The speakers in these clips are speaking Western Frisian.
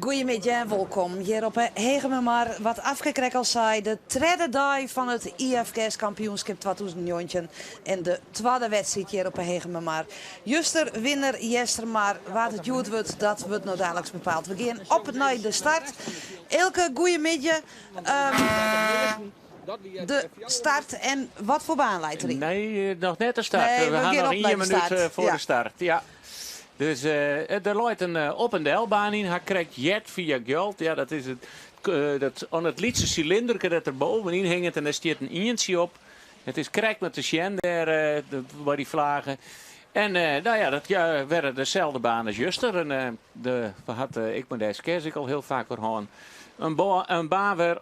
Goeiemiddei en wolkom hjir op 'e Hegemermar. Wat Afke krekt al sei, de tredde dei fan it IFKS kampioenskip 2019 en de twadde wedstriid hjir op 'e Hegemermar. Juster winner Eastermar, wa't it hjoed wurdt, dat wurdt no daliks bepaald. We gean op nei de start. Eelke, goeiemiddei. De start en wat foar baan leit deryn? Nee, noch net de start. Nee, we ha noch ien minút foar de start. Ja. Dus der leit in op en delbaan yn. Ha krekt heard fia Gjalt. Ja, dat is it, dat, oan it lytse silinderke dat der bovenyn hinget en dêr stiet in ientsje op. It is krekt mar te sjen dêr by dy flagen. En nou ja, dat ja, wer deselde baan as juster. En de, we hat ik mei de SKS ek al hiel faak oer hân. In baan wêr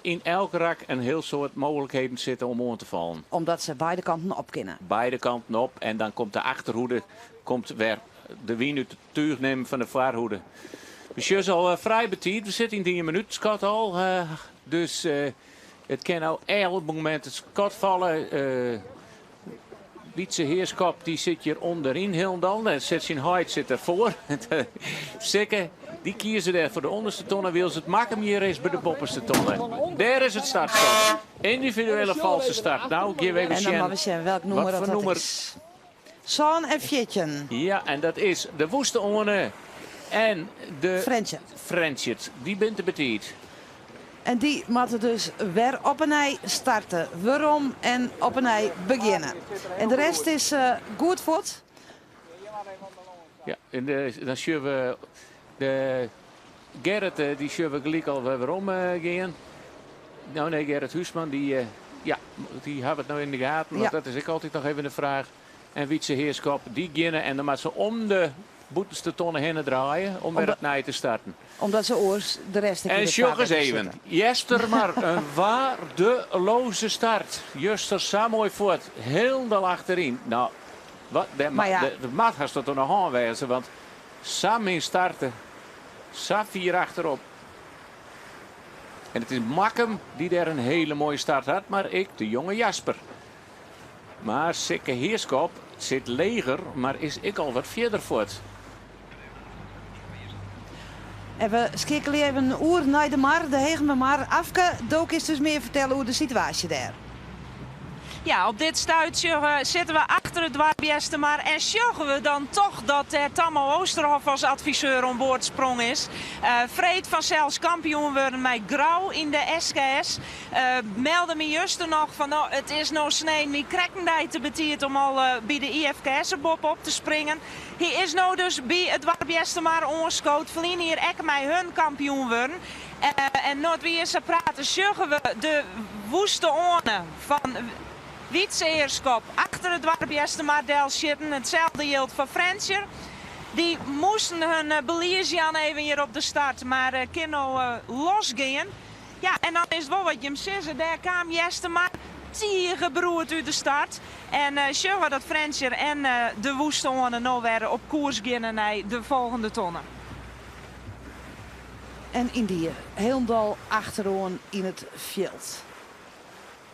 yn elk rak in hiel soad mooglikheden sitte om oan te fallen. Omdat se beide kanten op kinne. Beide kanten op en dan komt de achterhoede komt wer de wyn út it túch nimmen fan de foarhoede. We sjogge al frij betiid, we sitte yn it ien minút skot al. Dus it kin no elk momint it skot falle. Wytse Heerschop dy sit hjir ûnderyn hielendal. En sit syn heit sit derfoar. Sikke, dy kieze dêr foar de ûnderste tonne, wylst it Makkum hjir is by de boppeste tonne. Dêr is it startskot. Yndividuele false start. No gean we even En dan sjen moatte we sjen welk nûmer wat dat foar dat nûmer. is. 47. Ja, en dat is de Woeste Oane en de Frjentsjer. Frjentsjer. Dy binne te betiid. En dy moatte dus wer op 'e nij starte. Werom en op 'e nij begjinne. En de rest is goed fuort. Ja, en dan sjogge we de Gerrit, dy sjogge we gelyk al wer werom gean. No nee, Gerrit Huisman, dy, ja, dy hawwe it no yn de gaten, want dat is ek altyd noch even de fraach. En Wytse Heerschop, dy geane en dan moat se om de bûtenste tonne hinne draaie om wer opnij te starten. Omdat se oars de rest ek yn En de sjoch ris farwetter even, sitte. Eastermar, in waardeloze start. Juster sa moai fuort, hielendal achteryn. No, wat, dêr Mar ja. der moat hast wat oan de hân wêze, want sa min starte, sa fier achterop. En it is Makkum dy't dêr in hiele moaie start hat, mar ek de jonge Jasper. Mar Sikke Heerschop sit leger, mar is ek al wat fierder fuort. En we skeakelje even oer nei de mar, de Hegemermar. Afke, do kinst ús mear fertelle oer de situaasje dêr. Ja, op dit stuit sjogge, sitte we achter it doarp Eastermar en sjogge we dan toch dat dêr Tammo Oosterhof as adviseur oan board sprong is. Freed fansels kampioen wurden mei Grou yn de SKS. Melde my juster noch fan no, it is no snein my krekt in dei te betiid om al by de IFKS er boppe op te springen. Hy is no dus by it doarp Eastermar oanskood, ferline jier ek mei hun kampioen wurden. En no't we hjir sa prate sjogge we de Woeste Oane fan Wytse Heerschop achter it doarp Eastermar delsjitten. Itselde jildt foar Frjentsjer. Dy moasten hun belies jaan even hjir op de start, mar kin no losgean. Ja, en dan is it wol wat jim sizze, dêr kaam Eastermar tige beroerd út de start. En sjogge dat Frjentsjer en de Woeste Oane no wer op koers geane nei de folgjende tonne. En yndie, hielendal achteroan yn it fjild.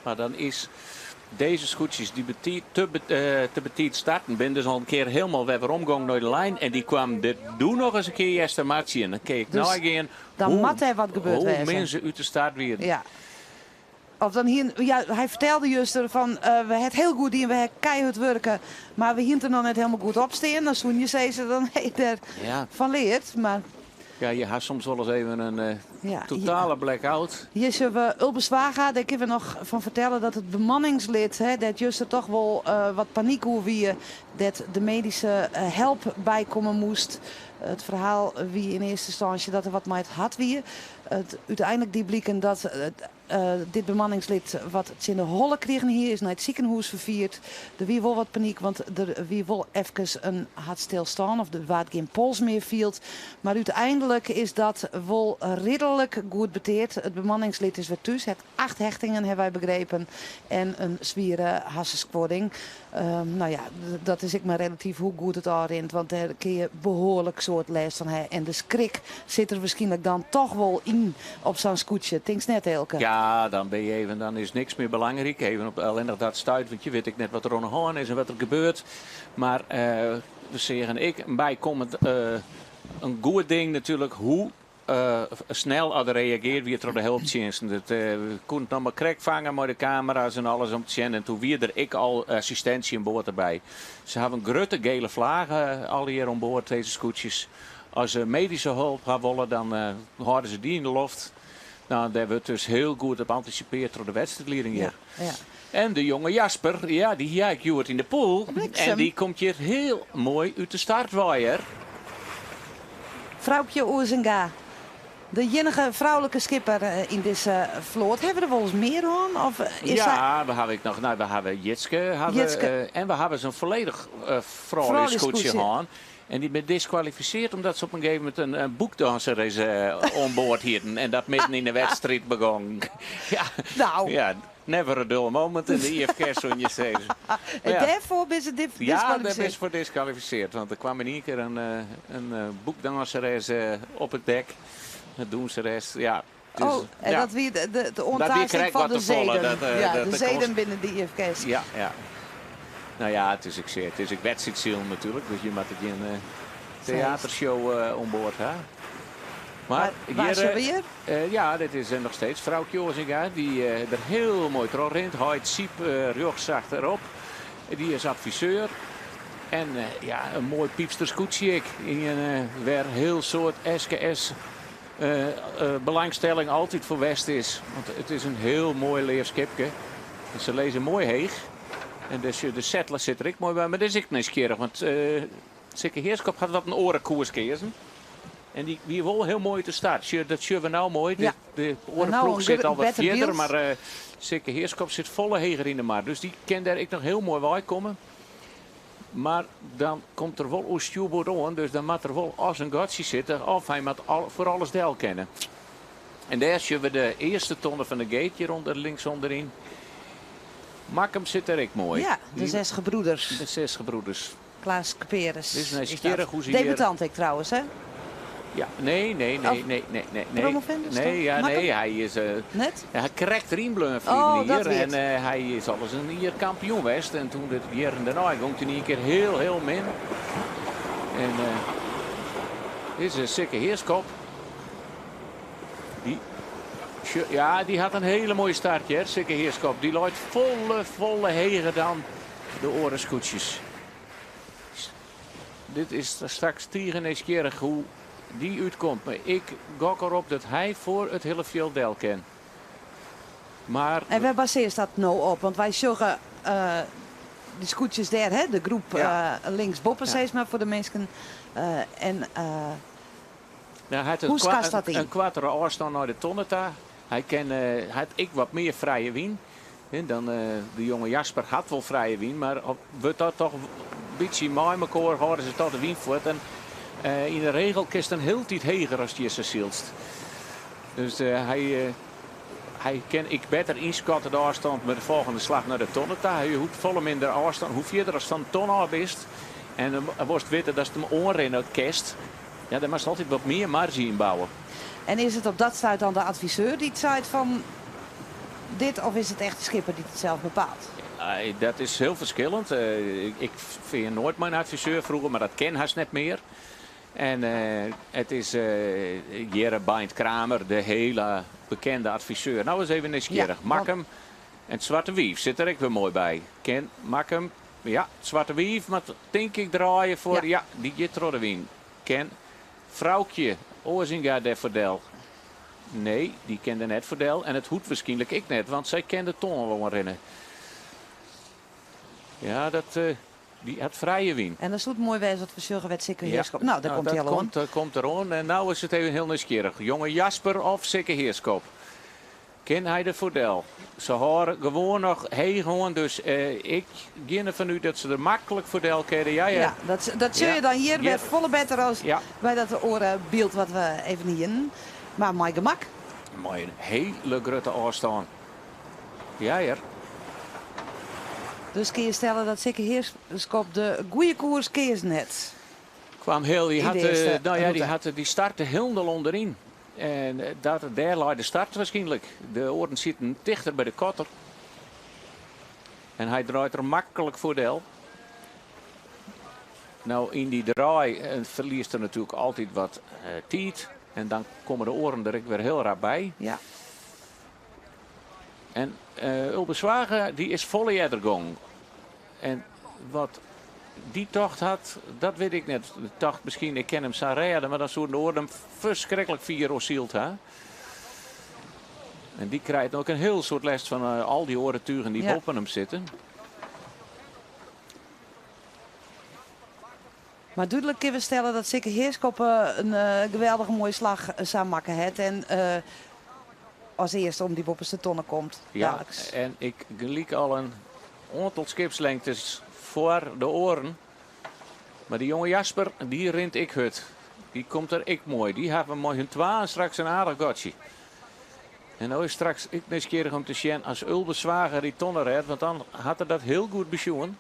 Mar dan is dizze skûtsjes dy't betiid, te, te betiid starten binne dus al in kear hielendal wer weromgong nei de lijn en dy kwamen dit doe noch ris in kear Eastermar tsjin. Dan kin ik Dus neigean dan hoe, moat der wat gebeurd hoe wêze. min se út de start wienen. Ja. Of dan hie, ja, hy fertelde juster fan we ha it hiel goed dien, we ha keihurd wurke, mar we hiene it der noch net hielendal goed op stean. Dan soene je sizze, dan ha je der fan leard. Mar Ja, je ha soms wolris even in totale blackout. Hjir sjogge we Ulbe Zwaga, dêr kinne we noch fan fertelle dat it bemanningslid, dêr't juster toch wol wat panyk oer wie, dêr't de medyske help by komme moast. It ferhaal wie yn earste ynstânsje dat der wat mei it hart wie. It úteinlik die bliken dat Dit bemanningslid wat tsjin de holle krigen hie, is nei it sikehûs ferfierd. Der wie wol wat panyk, want der wie wol efkes in hartstilstân of der waard gjin pols mear field. Mar úteinlik is dat wol ridlik goed beteard. It bemanningslid is wer thús, hat 8 hechtingen, hawwe wy begrepen, en in swiere harsensskodding. No ja, dat is ek mar relatyf hoe goed it ôfrint, want dêr kinne je behoarlik soad lêst fan ha. En de skrik sit der wierskynlik dan toch wol yn op sa'n skûtsje. Tinkst net, Eelke? Ja, dan bin je even, dan is niks mear belangryk. Even op allinnich dat stuit, want je wit ek net wat der oan de hân is en wat der gebeurt. Mar we seagen ek in bykommend in goed ding natuerlik hoe. Snel as der reageard wie troch de helptsjinsten. Dat we koene it noch mar krekt fange mei de kamera's en alles om te sjen. En toen wie der ek al assistinsje oan board derby. Se hawwe in grutte gele flage allegear oan board, dizze skûtsjes. As se medyske help ha wolle, dan hâlde se dy yn de loft. Nou, dêr wurdt dus hiel goed op antisipeard troch de wedstriidlieding hjir. En de jonge Jasper, ja, dy hie ik hjoed yn de pûl. En dy komt hjir hiel moai út de start wei, hear. Froukje Oezinga, de iennige froulike skipper yn dizze float. Hawwe we der wolris mear hân? Of is Ja, we hawwe ek noch, no, we hawwe Jitske, hawwe, Jitske. en we hawwe sa'n folledich frouljusskûtsje hân. En dy binne diskwalifiseard omdat se op in gegeven momint in boekdanseres oan board hienen en dat midden yn de wedstriid begong. Ja, Nou. ja, never a dull moment in de IFKS, soene je sizze. En Ja. dêrfoar binne se Ja, dêr binne diskwalifiseard? se foar diskwalifiseard, want der kwam yn ien kear in boekdanseres op it dek, in dûnseres, ja. Dus, Oh, en ja. dat wie de Dat wie oantaasting krekt fan wat de te folle. zeden. Dat, Ja, dat de de zeden binnen de IFKS. Ja, ja. Nou ja, it is ek sear, it is ek wedstriidsilen natuerlik, dus je moatte gjin teatershow oan board ha. Maar Waar hjir, zijn we hjir? Ja, dit is noch steeds Froukje Ozinga, dy't der hiel moai troch rint. Heit Siep rjochts achterop, dy is adviseur. En ja, in moai pypster skûtsje ek. Ien wêr hiel soad SKS belangstelling altyd foar west is. Want it is in hiel moai leaf skipke. En se lizze moai heech. En dus de settler sit der ek moai by. Mar dit is ek nijsgjirrich, want Sikke Heerschop hat wat in oare koers keazen. En dy wie wol hiel moai te start. Sjoch, dat sjogge we nou moai. De oare Nou, ploech een sit al wat better fierder, byld. mar Sikke Heerschop sit folle heger yn de mar. Dus dy kin dêr ek noch hiel moai wei komme. Mar dan komt der wol oer stjoerboard oan, dus dan moat der wol as in gatsje sitte of hy moat foar alles del kinne. En dêr sjogge we de earste tonne fan de gate hjir ûnder, links ûnderyn. Makkum sit dêr ek moai. Ja, de Zes Gebroeders. De Zes Gebroeders. Klaas Kuperus Dit is is dat. nijsgjirrich hoe se hjir Debutant ek trouwens, hè? Ja, nee, nee, nee, Of nee, nee, nee, nee. Promovendus Nee, toch? ja, Makkum? nee, hy is, Net? ja, hy krekt deryn bleaun ferline Oh, dat jier. wie En, it. hy is al ris in jier kampioen west. En toen de jierren dêrnei gong it yn ien kear hiel, hiel min. En dit is in Sikke Heerschop. Die, ja, die hat in hiele moaie start, hear, Sikke Heerschop. Dy leit folle, folle heger dan de oare skûtsjes. Dit is straks tige nijsgjirrich hoe dy útkomt. Mar ik gok derop dat hy foar it hiele fjild del kin. Mar En wêr basearrest dat no op? Want wy sjogge dy skûtsjes dêr, hè? De groep links boppe, sis mar, foar de minsken. En Nou, hy hat hoe skatst dat yn? in koartere ôfstân nei de tonne ta. Hy hat ek wat mear frije wyn. Hè, dan de jonge Jasper hat wol frije wyn, mar wurdt dat toch in bytsje mei mekoar, hâlde se toch de wyn fuort. En yn de regel kinst dan hieltyd heger as dy sa sylst. Dus hy kin ek better ynskatte de ôfstân mei de folgjende slach nei de tonne ta. Hy hoecht folle minder ôfstân, hoe fierder as fan de tonne ôf bist. En dan wolst witte datst him oanrinne kinst. Ja, dêr moatst altyd wat mear marzje yn bouwe. En is it op dat stuit dan de adviseur dy't seit fan dit, of is it echt de skipper dy't it sels bepaalt? Dat is hiel ferskillend. Ik fyn noait myn adviseur froeger, mar dat kin hast net mear. En it is Jerre Beint Kramer, de hiele bekende adviseur. Nou eens even nijsgjirrich. Makkum en it Swarte Wief sit der ek wer moai by. Ken Makkum, ja, it Swarte Wief moat tink ik draaie foar, ja, dy giet troch de wyn. Ken Froukje Oazinga dêr foar del? Nee, dy kin der net foar del. En it hoecht wierskynlik ek net, want sy kin de tonne wol oanrinne. Ja, dy hat frije wyn. En dan soe it moai wêze dat we sjogge wêr't Sikke Heerschop. Nou, dêr komt hy Dat al oan. komt deroan. En nou is it even hiel nijsgjirrich. Jonge Jasper of Sikke Heerschop? Kin hy der foar del? Se hâlde gewoan noch heech oan, dus ik gean derfan út dat se der maklik foar del kinne. Ja, ja. Ja, dat sjoch je dan hjir wer folle better as by dat oare byld wat we even hienen. Mar mei gemak. Mei in hiele grutte ôfstân. Ja, hear. Dus kin je stelle dat Sikke Heerschop de goede koers keazen hat. Kwam heel, die In had, de eerste nou ja, die route. had, die startte helemaal onderin. En daar lag de start waarschijnlijk. De oren zitten dichter bij de kotter. En hij draait er makkelijk voor del. Nou, in die draai verliest er natuurlijk altijd wat tijd. En dan komme de oaren der ek wer hiel rap by. Ja. En Ulbe Zwaga dy is folle earder gong. En wat dy tocht hat, dat wit ik net. Tocht miskien, ik kin him sa rêde, mar dan soene de oaren him ferskriklik fier oersyld ha. En dy krijt no ek in hiel soad lêst fan al dy oare tugen dy't boppe him sitte. Mar dúdlik kinne we stelle dat Sikke Heerschop in geweldige moaie slach sa makke hat en as earste om dy boppeste tonne komt. Ja, en ik gelyk al in oantal skipslengtes foar de oaren. Mar dy jonge Jasper, dy rint ek hurd. Dy komt der ek moai. Dy hawwe mei hun twaen straks in aardich gatsje. En no is straks ek nijsgjirrich om te sjen as Ulbe Zwaga dy tonne rêdt, want dan hat er dat hiel goed besjoen.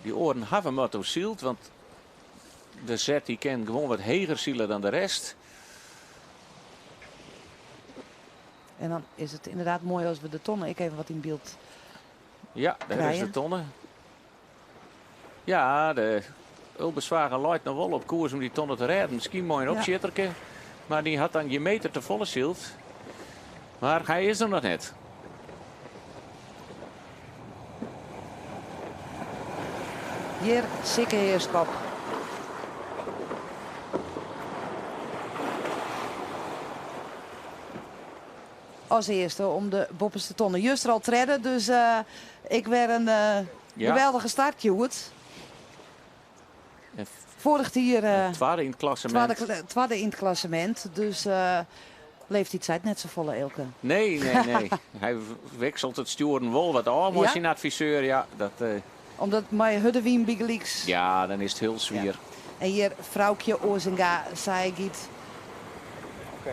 Dy oaren hawwe wat oersyld, want de Z dy kin gewoan wat heger sile dan de rest. En dan is it ynderdaad moai as we de tonne ek even wat yn byld Ja, dêr is de tonne. Ja, de Ulbe Zwaga leit noch wol op koers om dy tonne te rêden. Miskien mei in opsjitterke, mar dy hat dan gjin meter te folle syld. Mar hy is der noch net. Hjir Sikke Heerschop. As earste om de boppeste tonne. Juster al tredde, dus ek wer in geweldige start hjoed. Foarich jier twadde yn it klassemint. Twadde yn it klassemint, dus leeftiid seit net safolle, Eelke. Nee, nee, nee. Hy wikselt it stjoeren wol wat ôf mei syn adviseur, ja. Dat, Omdat mei hurde wyn bygelyks. Ja, dan is it hiel swier. En hjir Froukje Oazenga, sy giet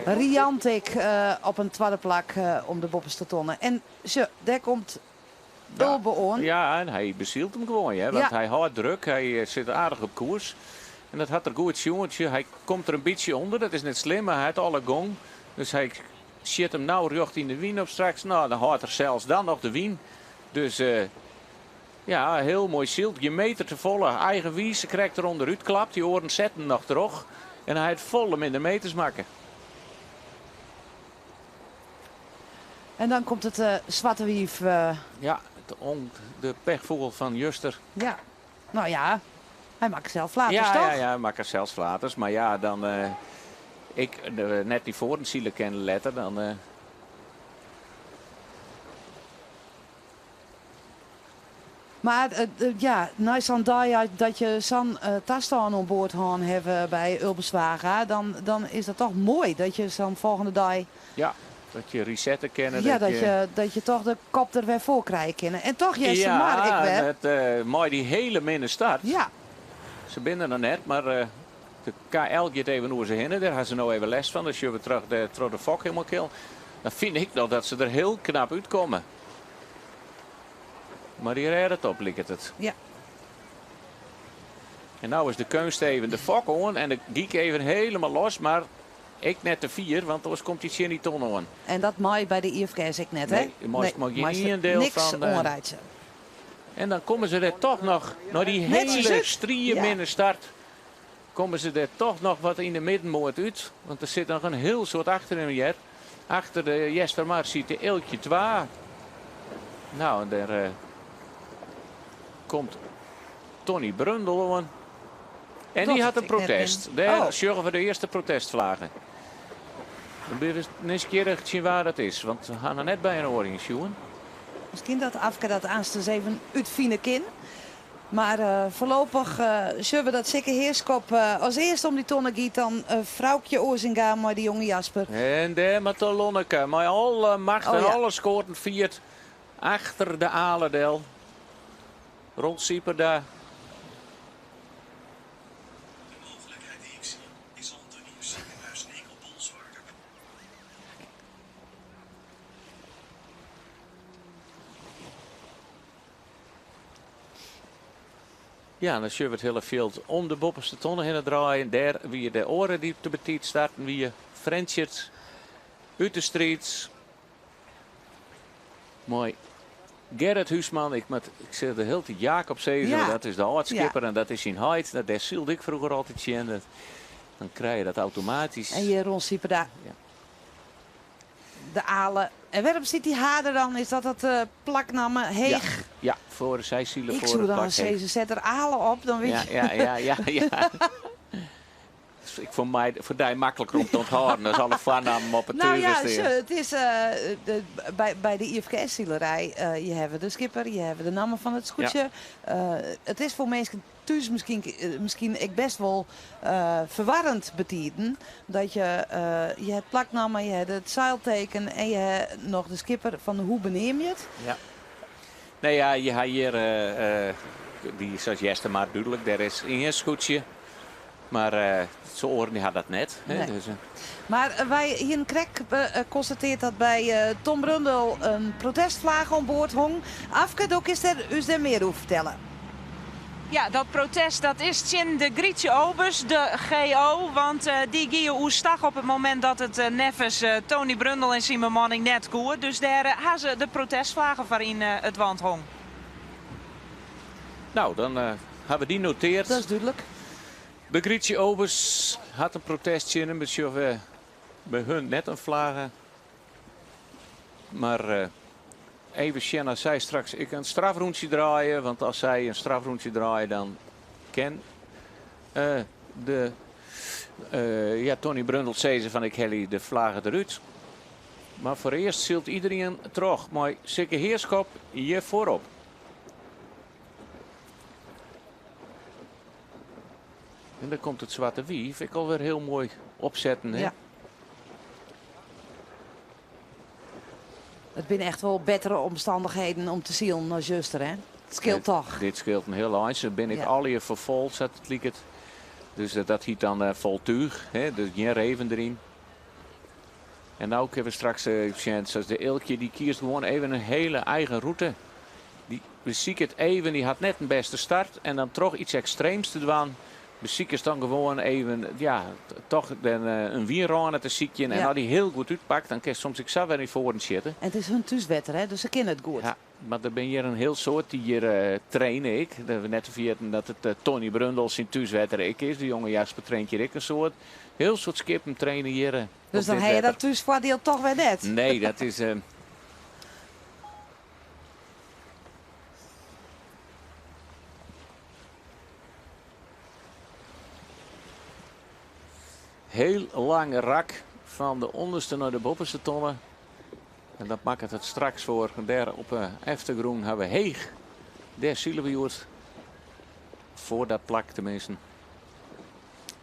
riant ek op in twadde plak om de boppeste tonne. En sjoch, dêr komt Ulbe oan. Ja, en hy besylt him gewoan, hear, want hy hâldt druk, hy sit aardich op koers. En dat hat er goed sjoen. Hy komt der in bytsje ûnder, dat is net slim, mar hy hat alle gong. Dus hy sjit him no rjocht yn de wyn op straks. No, dan hâldt er sels dan noch de wyn. Dus ja, hiel moai syld. Gjin meter te folle. Eigenwiis krekt der ûnderút klapt. Dy oaren setten noch troch. En hy hat folle minder meters makke. En dan komt it Swarte Wief. Ja, de pechfûgel fan juster. Ja, no ja, hy makke sels flaters, ja, toch? Ja, ja, hy makke sels flaters. Mar ja, dan ik net dy foaren sile kinne letter, dan. Mar ja, nei sa'n dei dat je sa'n tastân oan board hân hawwe by Ulbe Zwaga, dan, dan is dat toch moai dat je sa'n folgjende dei. Ja, dat je resette kinne. Ja, dat je, dat je toch de kop der wer foar krije kinne. En toch Eastermar ek wer. Ja, it, mei dy hiele minne start. Ja. Se binne der noch net, mar de KL giet even oer se hinne. Dêr ha se no even lêst fan. Dan sjogge we troch de, troch de fok helemaal kil. Dan fyn ik noch dat se der hiel knap útkomme. Mar dy rêdt it op, liket it. Ja. En no is de keunst even de fok oan en de gyk even helemaal los, mar ek net te fier, want oars komt hy tsjin dy ton oan. En dat mei by de IFKS ek net, hè? Nee, meist mei gjin ien deel niks fan. Oanreitsje. En dan komme se der toch noch, nei dy Netsjes hiele út. strieminne start, komme se der toch noch wat yn de middenmoat út. Want der sit noch in hiel soad achter him hear. Achter de Eastermar siet de Eelkje 2. Nou, en dêr komt Tony Brundel oan. En dy Dat hat in ik net protest. bin. Dêr Oh. sjogge we de earste protestflaggen. Dan binne we nijsgjirrich tsjin wa dat is, want we ha noch net by in oar yn sjoen. Miskien dat Afke dat aanst ris even útfine kin. Mar foarlopich sjogge we dat Sikke Heerschop as earste om dy tonne giet. Dan Froukje Oazenga mei de jonge Jasper. En dêr moat de Lonneke mei alle macht Oh, en ja. alle skoaten fiert achter de Ale del. Rond Sieperda. De mogelijkheid die ik zie is Antonius ziekenhuis Nico Bolswaarder. Ja, dan sjogge we it hiele fjild om de boppeste tonne hinne draaien. Dêr wie de oare dy't te betiid starten wie, Frjentsjer út de striid. Mei Gerrit Huisman, ik moat, ik sil de hiele tiid Jacob sizze, Ja. want dat is de âld-skipper Ja. en dat is syn heit. Dat, dêr sylde ik froeger altyd tsjin. Dat, dan krije je dat automatysk. En hjir Ron Sieperda. Ja. De Ale. En wêrom stiet dy H der dan? Is dat dat eh, plaknamme Heech? Ja, ja, foar sy sile Ik foar soe it dan plak Heech. sizze, set der Ale op, dan wit Ja, je. ja, ja, ja, ja. Ik fûn my foar dy makliker om te ûnthâlden as alle foarnammen op it Nou ja, tuge stean. it is eh, de, by, by de IFKS-silerij, eh, je hawwe de skipper, je hawwe de namme fan it skûtsje. Ja. Eh, it is foar minsken thús miskien, miskien ek bêst wol ferwarrend betiden. Dat je, je ha plaknamme, je ha it seilteken en je ha noch de skipper fan hoe beneam je it? Ja. Nee, ja, je ha hjir, dy sa as Eastermar dúdlik, dêr is ien skûtsje. Mar se oaren dy ha dat net. Hè, Nee. dus, Mar wy hienen krekt konstateard dat by Tom Brundel in protestflage oan board hong. Afke, do kinst dêr ús dêr mear oer fertelle. Ja, dat protest dat is tsjin de Grietje Obers, de GO. Want dy gie oerstach op it momint dat it neffens Tony Brundel en syn bemanning net koe. Dus dêr ha se de protestflage foar yn it want hong. Nou, dan ha we dy noteard. Dat is dúdlik. De Grietje Obers hat in protest tsjin him. We sjogge by hun net in flage. Mar even sjen as sy straks ek in strafrûntsje draaie. Want as sy in strafrûntsje draaie, dan kin de, ja, Tony Brundel sizze fan ik helje de flage derút. Mar foarearst sylt iderien troch mei Sikke Heerschop hjir foarop. En dan komt it Swarte Wief ek alwer hiel moai opsetten. Hè? Ja. It binne echt wol bettere omstannichheden om te silen as juster, hè? It skeelt toch. Dit skeelt in hiel ein. Se binne ek Ja. allegear foar fol, sa't it liket. Dus dat hiet dan fol túch, hè? Dus gjin reven deryn. En no kinne we straks sjen, sa as de Eelkje, dy kiest gewoan even in hiele eigen rûte. Dy besiket even, dy hat net in bêste start. En dan troch iets ekstreems te dwaan, besikest dan gewoan even, ja, toch den, in wynrâne te sykjen. En Ja. as dy hiel goed útpakt, dan kinst soms ek sa wer yn foaren sitte. En it is hun thúswetter, hè? Dus se kinne it goed. Ja, mar der binne hjir in hiel soad dy't hjir traine ek. Dat we net te ferjitten dat it Tony Brundel syn thúswetter ek is. De jonge Jasper traint hjir ek in soad. Hiel soad skippen traine hjir Dus op dan dit ha je wetter. dat thúsfoardiel toch wer net? Nee, dat is, Hiel lang rak fan de ûnderste nei de boppeste tonne. En dat makket it straks foar. Dêr op de eftergrûn ha we Heech. Dêr sile we hjoed. Foar dat plak teminsten.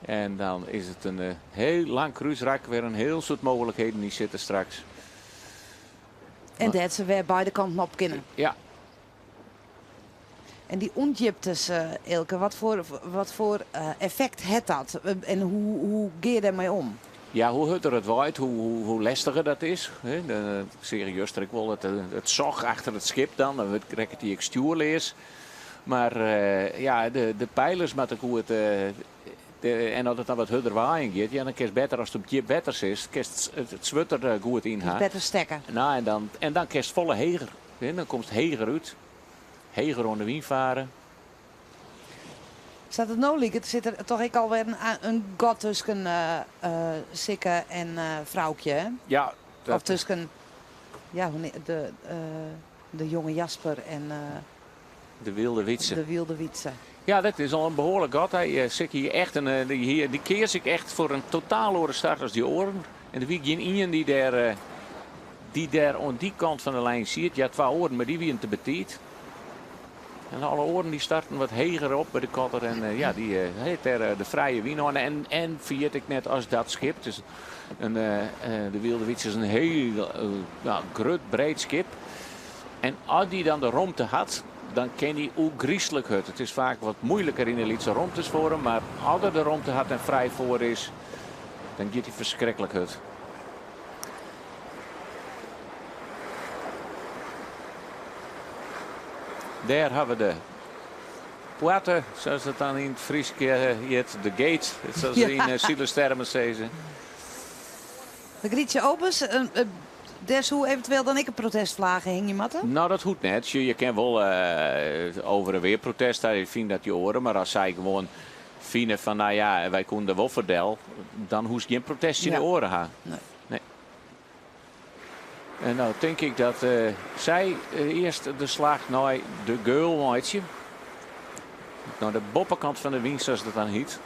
En dan is it in hiel lang krúsrak. Wer in hiel soad mooglikheden dy sitte straks. En dêr't se wer beide kanten op kinne. Ja. En dy ûndjiptes, Eelke, wat foar effekt hat dat? En hoe gean je dêrmei om? Ja, hoe hurder it waait, hoe lestiger dat is. Hè, dan, ik seach juster ek wol it soch achter it skip dan, dan wurdt rekket dy ek stjoerleas. Mar ja, de peilers moatte goed, en as it dan wat hurder waaien giet, ja, dan kinst better ast op djip wetter sitst, kinst it swurd der goed yn ha. Better stekke. Nou, en dan kinst folle heger. Hè, dan komst heger út. Heger oan de wyn fare. Sa't it no liket, sit der toch ek alwer in gat tusken Sikke en Froukje, hè? Ja, dat Of tusken, ja, hoe de jonge Jasper en De Wylde Wytse. De Wylde Wytse. Ja, dat is al in behoarlik gat. Hy Sikke hier echt in dy hier, dy keas ik echt foar in totaal oare start as dy oaren. En der wie gjin ien dy't dêr oan dy kant fan de lijn siet. Ja, twa oaren, mar dy wienen te betiid. En alle oaren dy starten wat heger op by de kotter. En ja, dy hat dêr de frije wyn oan. En ferjit ik net as dat skip. Dus de Wylde Wytse is in hiel grut, breed skip. En as dy dan de romte hat, dan kin dy ôfgryslik hurd. It is faak wat muoiliker yn de lytse romtes foar him, mar as er de romte hat en frij foar is, dan giet hy ferskriklik hurd. Dêr ha we de poarte, sa as dat dan yn it Frysk hjit, de gate, sa as yn silerstermen sizze. De Grietje Obers, in Dêr soe eventueel dan ek in protestflage hingje moatte? No, dat hoecht net. Sjoch, je kin wol over en weer protest ha, ik fyn dat je oaren, mar as sy gewoan fine fan, no ja, wy koenen der wol foar del, dan hoechst gjin protest tsjin de oaren ha. Nee. Nee. En no tink ik dat sy earst de slach nei de geul meitsje. Nei de boppekant fan de wyn, sa't dat dan hyt.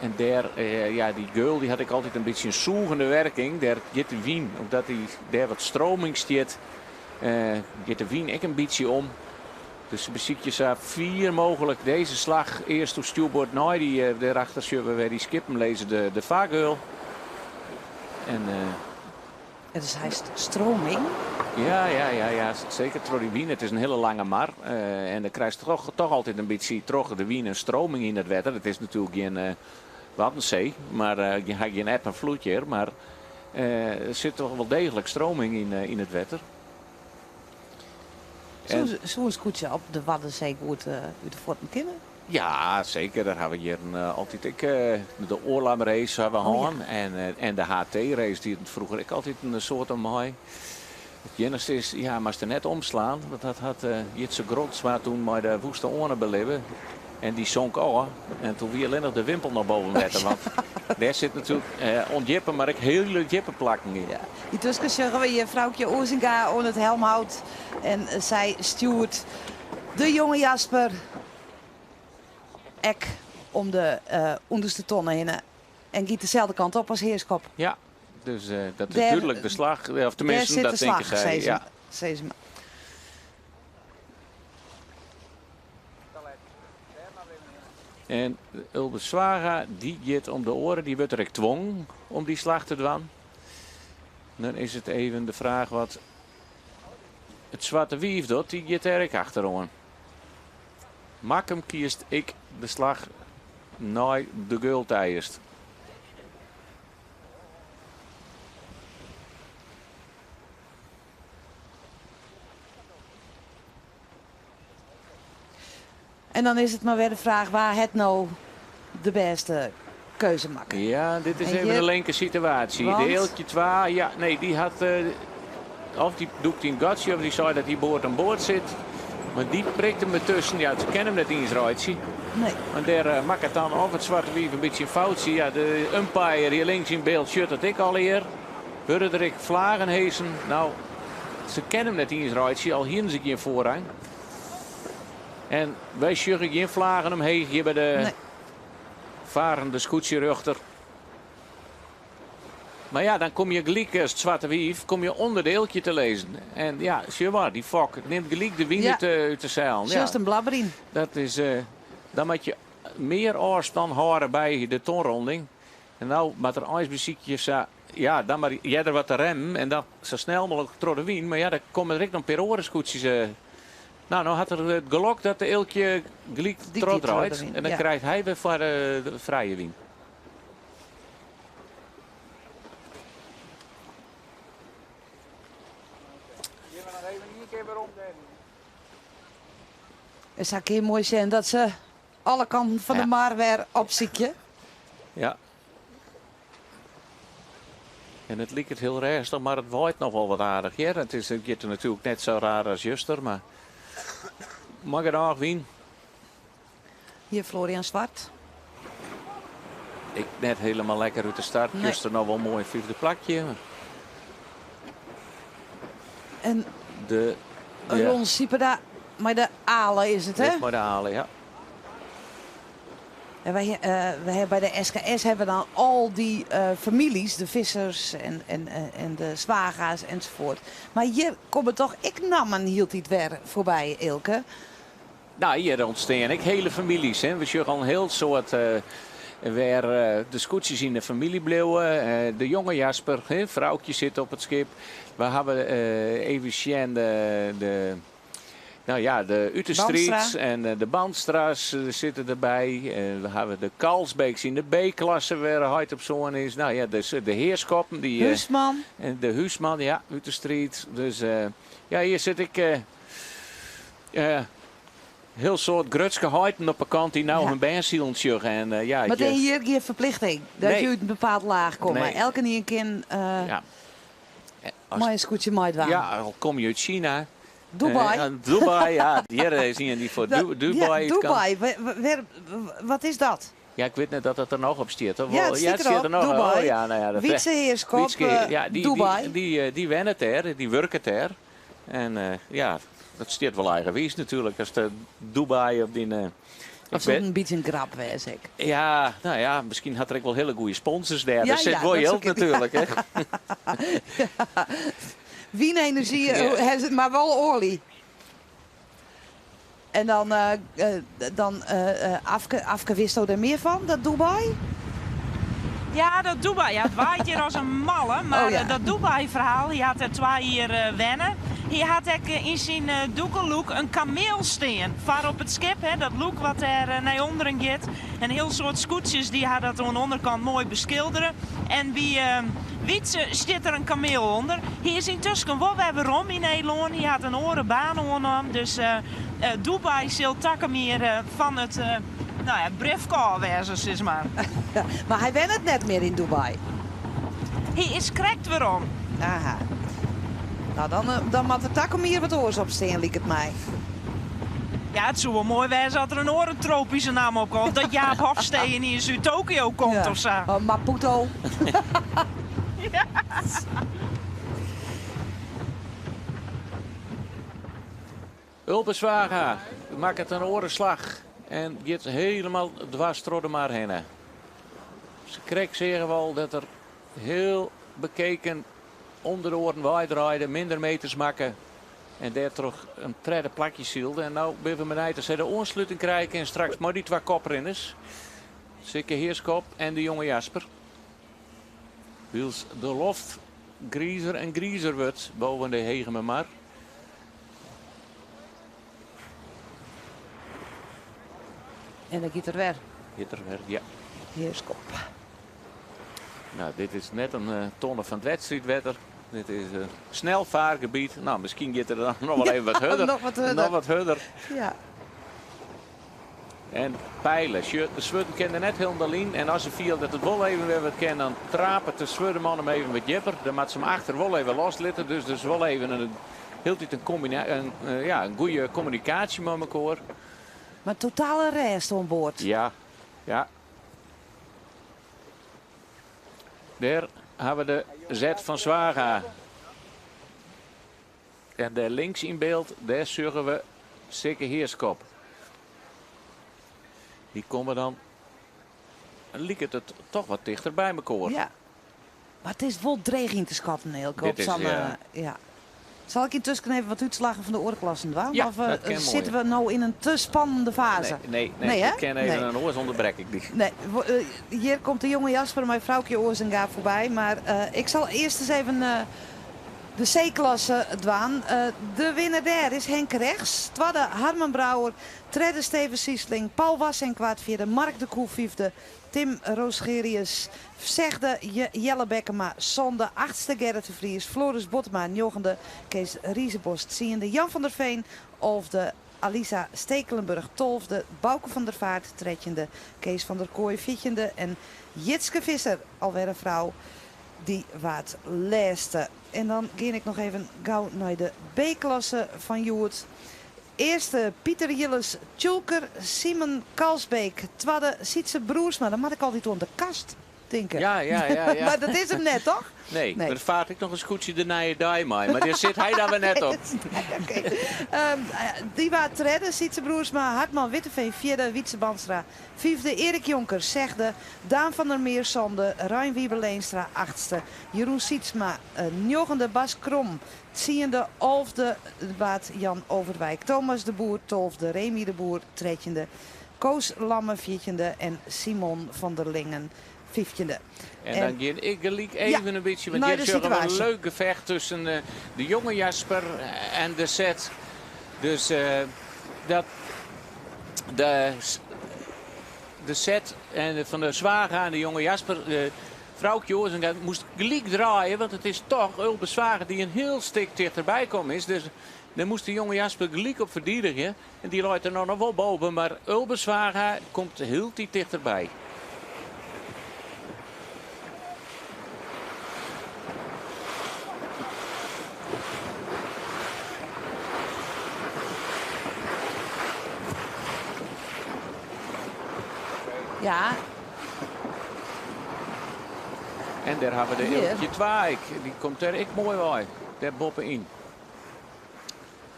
En dêr, ja, dy geul dy hat ek altyd in bytsje in sûgende werking. Dêr giet de wyn, omdat dy dêr wat stroming stiet, giet de wyn ek in bytsje om. Dus se besykje sa fier mooglik dizze slach earst oer stjoerboard nei dy, dêrachter sjogge we wer dy skippen lizze, de fargeul. En, Het is heist stroming. Ja, ja, ja, ja, seker troch dy wyn. It is in hiele lange mar. En dan krijst toch, toch altyd in bytsje troch de wyn in stroming yn it wetter. It is natuerlik gjin Waddenzee, mar ha gjin eb en floed hjir. Mar der sit toch wol deeglik stroming yn it wetter. Soe in skûtsje op de Waddenzee goed út de fuotten kinne? Ja, seker. Dêr hawwe we hjir altyd ek de Oorlam-race hawwe we hân. En de HT-race die froeger ek altyd in soad oan mei. It iennichste is, ja, moatst der net omslaan, want dat hat Jitse Grondsma toen mei de Woeste Oane belibbe. En dy sonk ôf en toen wie allinnich de wimpel noch boven wetter. Want dêr sit natuerlik ûndjippe, mar ek hiele djippe plakken yn. Ja. Yntusken sjogge we hjir Froukje Oezinga oan it helmhout. En sy stjoert de jonge Jasper ek om de ûnderste tonne hinne. En giet deselde kant op as Heerschop. Ja, dus dat is dúdlik de slach. Of tenminsten, dat tinke sy. Ja. Sizze mar. En Ulbe Zwaga, dy giet om de oare, dy wurdt der ek twongen om dy slach te dwaan. Dan is it even de fraach wat it Swarte Wief docht, dy giet dêr ek achteroan. Makkum kiest ek de slach nei de geul ta earst. En dan is it mar wer de fraach wa hat no de bêste keuze makke. Ja, dit is even de linker situaasje. De Eeltje 2, ja, nee, dy hat, of dy dûkt yn it gatsje of dy sei dat dy board oan board sit. Mar dy prikt him dertusken. Ja, se kinne him net iens reitsje. Nee. Want dêr makket dan of it Swarte Wief in bytsje in foutsje. Ja, de umpire hjir links yn byld sjocht dat ek allegear. Wurde der ek flagen hesen? Nou, se kinne him net iens reitsje, al hienen se gjin foarrang. En wy sjogge gjin flagen omheech hjir by de Nee. farende skûtsjerjochter. Mar ja, dan kom je gelyk as it Swarte Wief, kom je ûnder de Eeltje te lizzen. En ja, sjoch mar, dy fok nimt gelyk de wyn út de seilen. Sjochst him blabberjen. Dat is, dan moat je mear ôfstân hâlde by de tonronding. En no moat er eins besykje sa, ja, dan mar earder wat te remmen en dan sa snel mooglik troch de wyn. Mar ja, der komme der ek noch in pear oare skûtsjes. No, no hat er it gelok dat de Eeltje gelyk Die giet troch de trochdraait. wyn, En dan ja. krijt hy wer foar de frije wyn. En sa kin je moai sjen dat se alle kanten fan de mar wer opsykje. Ja. En it liket hiel rêstich, mar it waait noch wol wat aardich hjir. It is, it giet der natuerlik net sa raar as juster, mar mei genôch wyn. Hjir Florian Zwart. Ek net hielendal lekker út de start. Nee. Juster noch wol moai fyfde plakje. En de, ja. Ron Sieperda mei de Ale is it, hè? Mei de Ale, ja. En wy hawwe by de SKS hawwe we dan al dy famyljes, de Vissers en de Zwaga's ensafuort. Mar hjir komme toch ek nammen hieltyd wer foarby, Eelke? No, hjir ûntstean ek hiele famyljes. Hè. We sjogge al in hiel soad wêr de skûtsjes yn de famylje bliuwe. De jonge Jasper, hè, Froukje sit op it skip. We hawwe even sjen de, nou ja, de Uterstreets Bandstra. en de Bandstra's sitte derby. We hawwe de Kalsbeeks yn de B-klasse wêr heit op soan is. Nou ja, dus de Heerskoppen. Die Huisman. En de Huisman, ja, Uterstreet. Dus ja, hier sit ik. Hiel soad grutske heiten op 'e kant dy't no hun bern silen sjogge. En, ja, Mar it is hjir gjin ferplichting dat je út in bepaald laach komme. Elkenien kin mei in skûtsje meidwaan. Ja, al komme je út China. Dubai. Dubai, ja. Hjir is ien dy't foar Dubai Ja, Dubai. Wat is dat? Ja, ik wit net dat dat der noch op stiet. Of ja, it stiet ja, der noch. Dubai. Oh, ja, nou ja, dat Wietse Heerschop, Wietske, ja, die, Dubai. Die wennet dêr, dy wurket dêr. En ja, dat stiet wol eigenwiis natuerlik. As de Dubai op dyn... Of soe it in bytsje in grap wêze ek? Ja, no ja, miskien hat er ek wol hiele goede sponsors dêr. Der sit wol jild natuerlik. Hè? Wynenerzjy, mar wol oalje. En dan, dan Afke, Afke, witsto der mear fan, dat Dubai? Ja, dat Dubai. Ja, it waait hjir as in malle. Mar oh, ja. dat Dubai-ferhaal, hy hat der twa jier wenne. Hy hat ek yn syn dûkelûk in kameel stean. Foar op it skip, hè, dat lûk wat dêr nei ûnderen giet. In hiel soad skûtsjes dy ha dat oan de ûnderkant moai beskildere. En by Wietse stiet der in kameel ûnder. Hy is yntusken wol wer werom yn Nederlân. Hy hat in oare baan oannommen. Dus Dubai sil takom jier fan it no ja, briefke ôf wêze, sis mar. Mar hy wennet net mear yn Dubai? Hy is krekt werom. Aha. No, dan, dan moat der takom jier wat oars op stean, liket my. Ja, it soe wol moai wêze as der in oare tropyske namme op komt. Dat Jaap Hofstee yniens út Tokio komt of sa. Oh, Maputo. Ja. Ulbe Zwaga makket in oare slach en giet hielendal dwers troch de mar hinne. Se krekt seagen we al dat er hiel bekeken ûnder de oaren weidraaide, minder meters makke en dêrtroch in tredde plakje sylde. En no binne we benijd oft sy de oansluting krije kin straks mei dy twa koprinners. Sikke Heerschop en de jonge Jasper. Wylst de loft grizer en grizer wurdt boven de Hegemermar. En dan giet er wer. Giet er wer, ja. Heerschop. Nou, dit is net in tonne fan it wedstriidwetter. Dit is in snel fargebiet. Nou, miskien giet er dan noch wol even wat hurder. Noch wat hurder. Noch wat hurder. Ja. En peilen. De swurden kin der net hielendal yn. En as se fielt dat it wol even wer wat kin, dan trapet de swurdeman him even wat djipper. Dan moat se him achter wol even loslitte. Dus der is wol even in, hieltyd in, kombina in, ja, in goede kommunikaasje mei mekoar. Mar totale rêst oan board. Ja, ja. Dêr hawwe we de zet fan Zwaga. En dêr links yn byld, dêr sjogge we Sikke Heerschop. Dy komme dan, liket it toch wat tichter by mekoar. Ja, mar it is wol dreech yn te skatten, Eelke. Dit is, ja. Ja. Sal ik yntusken even wat útslaggen fan de oare klassen dwaan? Ja, of dat kin moai. sitte we no yn in te spannende faze? Nee, nee, nee, Nee, hè? dat kin even Nee. in oars ûnderbrek ik dy. Nee, hjir komt de jonge Jasper mei Froukje Oazenga foarby. Mar ik sal earst ris even de C-klasse dwaan. De winner dêr is Henk Rechts. Twadde Harmen Brouwer. Tredde Steven Siesling. Paul Wassink waard fjirde. Mark de Koe fyfde. Tim Roosgerius sechde. Jelle Bekkema sânde. Achtste Gerrit de Vries. Floris Botma njoggende. Kees Riezebos tsiende. Jan van der Veen alfde. Alisa Stekelenburg tolfde. Bauke van der Vaart trettjinde. Kees van der Kooi fjirtjinde. En Jitske Visser, alwer in frou, dy waard lêste. En dan gean ik noch even gau nei de B-klasse fan hjoed. Earste Pieter Jilles Tjulker, Simon Kalsbeek twadde, Sytse Broersma. Dan moat ik altyd oan de kast tinke. Ja, ja, ja, ja. Mar dat is him net, toch? Nee, Nee. der faart ek noch in skûtsje de nije dei mei, mar dêr sit hy dan wer net op. Nee, oké. Dy waard tredde, Sytse Broersma, Hartman Witteveen fjirde, Wietse Bandstra fyfde, Erik Jonker sechde, Daan van der Meer sânde, Rein Wiebe Leenstra achtste, Jeroen Sietsma njoggende, Bas Krom tsiende, alfde waard Jan Overwijk, Thomas de Boer tolfde, Remy de Boer trettjinde, Koos Lamme fjirtjinde en Simon van der Lingen fyftjinde. En dan gean ik gelyk even in bytsje, want nei hjir de sjogge we in situaasje. leuk gefecht tusken de jonge Jasper en de set. Dus dat de set en fan de Zwaga en de jonge Jasper, Froukje Oazenga moast gelyk draaie, want it is toch Ulbe Zwaga dy't in hiel stik tichterby kommen is. Dus Dêr moast de jonge Jasper gelyk op ferdidigje en dy leit der no noch wol boven, mar Ulbe Zwaga komt hieltyd tichterby. Ja. En dêr hawwe we de Eelkje 2 ek. Dy komt dêr ek moai wei, dêr boppe-yn.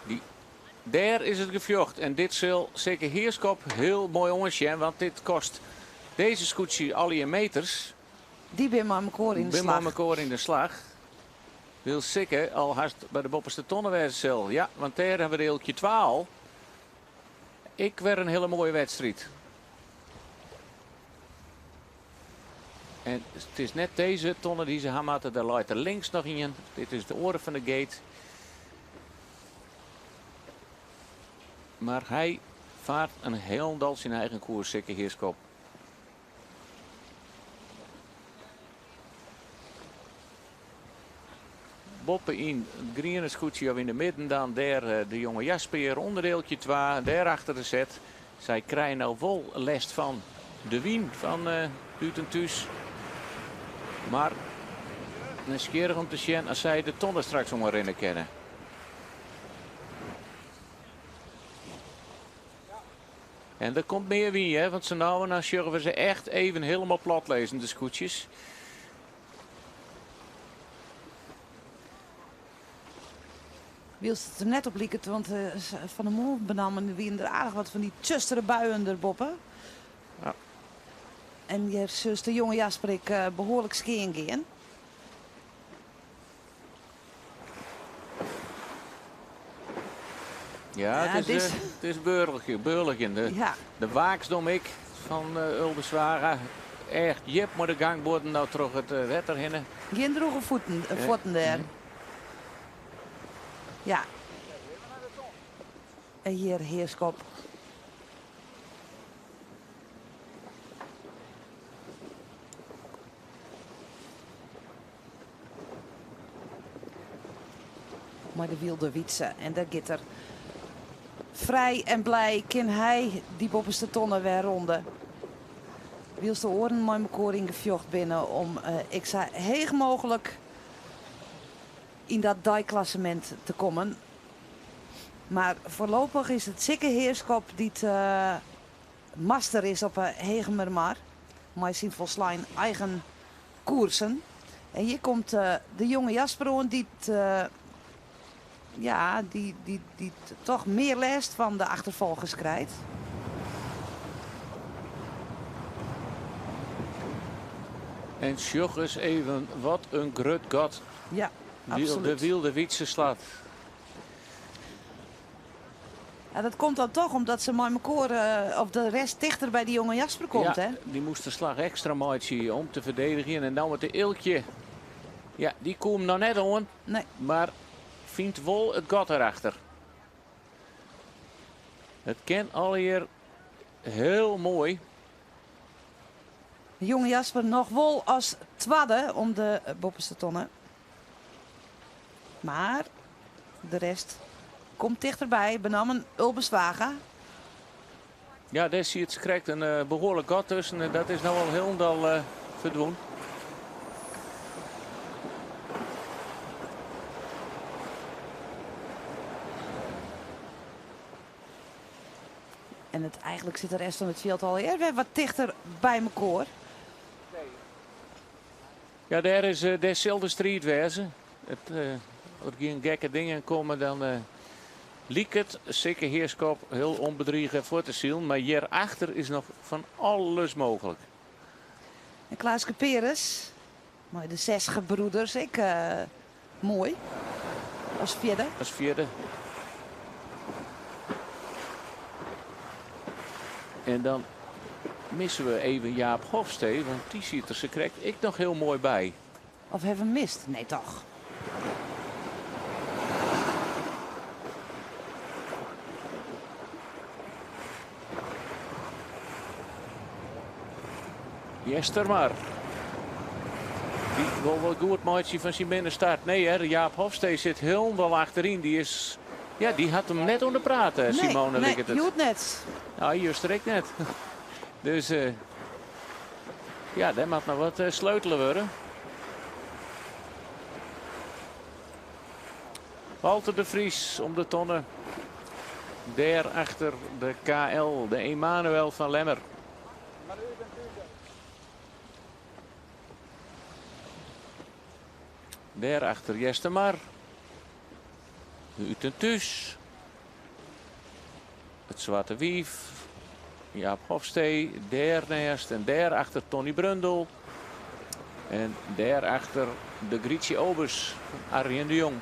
Dy, dêr is it gefjocht en dit sil Sikke Heerschop hiel moai oansjen, want dit kost dizze skûtsje allegear meters. Dy binne mei mekoar yn de slach. Binne mei mekoar yn de slach. Wylst Sikke al hast by de boppeste tonne wêze sil. Ja, want dêr hawwe we de Eelkje 2 al. Ek wer in hiele moaie wedstriid. En it is net dizze tonne dy't se ha moatte, der leit der links noch ien. Dit is de oare fan de gate. Mar hy faart in hielendal syn eigen koers, Sikke Heerschop. Boppe yn it griene skûtsje of yn de midden dan dêr de jonge Jasper ûnder Eelkje 2, dêr achter de set. Sy krije no wol lêst fan de wyn fan út en thús. Mar nijsgjirrich om te sjen as sy de tonne straks oanrinne kinne. En der komt mear wyn, hè, want sa no en dan sjogge we se echt even helemaal plat lizzen, de skûtsjes. Wylst it der net op liket, want fan 'e moarn benammen wiene der aardich wat fan dy tsjustere buien derboppe. Ja. En hjir sjochst de jonge Jasper ek behoarlik skean gean. Ja, it is, it is beurlgjen. De, ja. de waaksdom ek fan Ulbe Zwaga. Echt djip mei de gangbuorden nou troch it wetter hinne. Gjin drûge voeten, fuotten dêr. Ja. En hjir Heerschop. Mei de Wylde Wytse en dêr giet er frij en blij kin hy dy boppeste tonne wer ronde. Wylst de oaren mei mekoar yn gefjocht binne om ek sa heech mooglik yn dat deiklassemint te kommen. Mar foarlopich is it Sikke Heerschop dy't master is op 'e Hegemermar mei syn folslein eigen koersen. En hjir komt de jonge Jasper oan dy't ja, dy't toch mear lêst fan de achterfolgers krijt. En sjoch ris even wat in grut gat Ja, absolút. de Wylde Wytse slacht. Ja, dat komt dan toch omdat se mei mekoar, of de rest tichter by dy jonge Jasper komt, Ja, hè? dy moast de slach ekstra meitsje om te ferdedigjen. En dan moat de Eelkje, ja, dy koe him noch net oan. Nee. Mar fynt wol it gat erachter. It kin allegear hiel moai. De jonge Jasper noch wol as twadde om de boppeste tonne. Mar de rest komt tichterby, benammen Ulbe Zwaga. Ja, dêr siet krekt in behoarlik gat tusken en dat is no al hielendal ferdwûn. En it, eigentlik sit de rest fan it fjild allegear wer wat tichter by mekoar. Ja, dêr is, dêr sil de striid wêze. It, as der gjin gekke dingen komme, dan liket Sikke Heerschop hiel ûnbedrige fuort te silen. Mar hjirachter is noch fan alles mooglik. En Klaaske Peres, mei de Zes Gebroeders, ek moai. As fjirde. As fjirde. En dan misse we even Jaap Hofstee, want dy siet der sakrekt ek noch hiel moai by. Of hawwe we mist? Nee, toch? Eastermar. Dy wol wol goed meitsje fan syn minne start. Nee hear, Jaap Hofstee sit hielendal achteryn. Dy is Ja, dy hat him net oan de praat, Simone, nee, liket it. hjoed net. Nou, juster ek net. Dus ja, dêr moat noch wat sleutele wurde. Walter de Vries om de tonne. Dêr achter de KL, de Emanuel van Lemmer. Dêr achter Eastermar. De Ut en Thús. It Swarte Wief. Jaap Hofstee. Dêrneist en dêr achter Tony Brundel. En dêr achter de Grietje Obus, Arjen de Jong.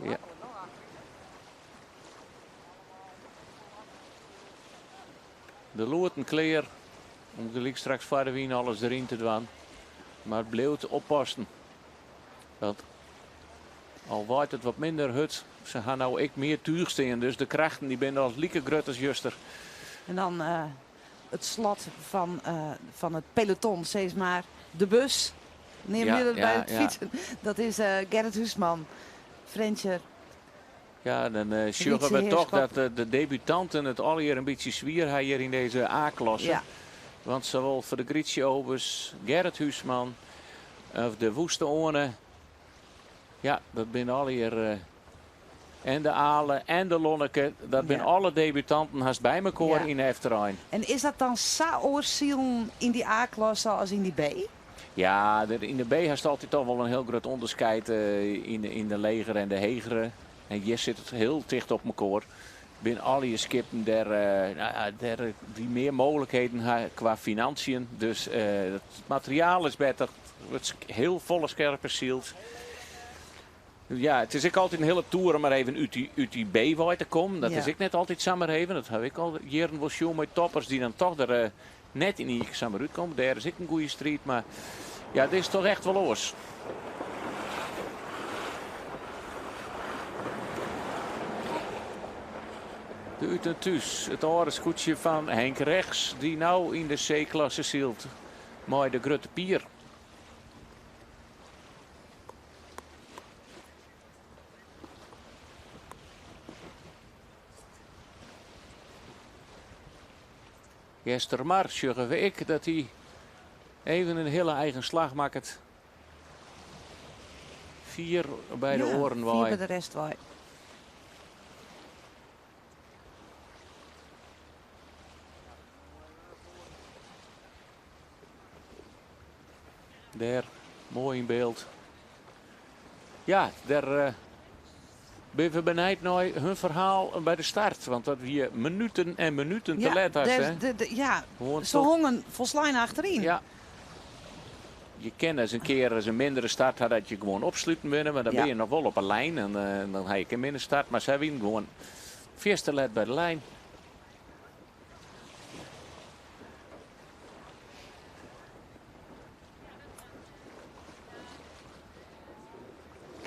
Ja. De loaten klear om gelyk straks foar de wyn alles deryn te dwaan. Mar bliuwt oppassen. Want al waait it wat minder hurd, se ha no ek mear túch stean. Dus de krachten dy binne al like grut as juster. En dan it slot fan it peloton, sis mar. De bus, neame je dat by it fytsen. Dat is Gerrit Huisman, Frjentsjer. Ja, dan sjogge we toch dat de debutanten it allegear in bytsje swier ha hjir yn dizze A-klasse. Want sawol foar de Grietje Obus, Gerrit Huisman of de Woeste Oane, ja, dat binne allegear en de Ale en de Lonneke, dat binne alle debutanten hast by mekoar yn de efterein. En is dat dan sa oars silen yn dy A-klasse as yn dy B? Ja, yn de B hast altyd toch wol in hiel grut ûnderskied yn de legere en de hegere. En hjir sit it hiel ticht op mekoar. Binne allegear skippen dêr, nou ja, dêr dy mear mooglikheden ha kwa financiën. Dus it materiaal is better, it wurdt hiel folle skerper syld. Ja, it is ek altyd in hiele toer om mar even út dy B wei te kommen. Dat is ek net altyd samar even. Dat ha ik al jierren wol sjoen mei toppers dy't dan toch der net yn ien kear samar útkomme. Dêr is ek in goede striid, mar ja, dit is toch echt wol oars. De Ut en Thús, it âlde skûtsje fan Henk Rechts, dy't no yn de C-klasse sylt mei de Grutte Pier. Eastermar sjogge we ek dat hy even in hiele eigen slach makket. Fier by de Ja, oaren fier wei. by de rest wei. Dêr, moai yn byld. Ja, dêr binne we benijd nei hun ferhaal by de start. Want dat wie minuten en minuten te Ja, let hast, dêr hè? de, ja, Gewoan se tot hongen folslein achteryn. Ja. Je kinne ris in kear ris in mindere start ha dat je gewoan opsluten binne, mar dan binne je noch wol op 'e lijn en dan ha je ek in minne start. Mar sy wienen gewoan fierste let by de lijn.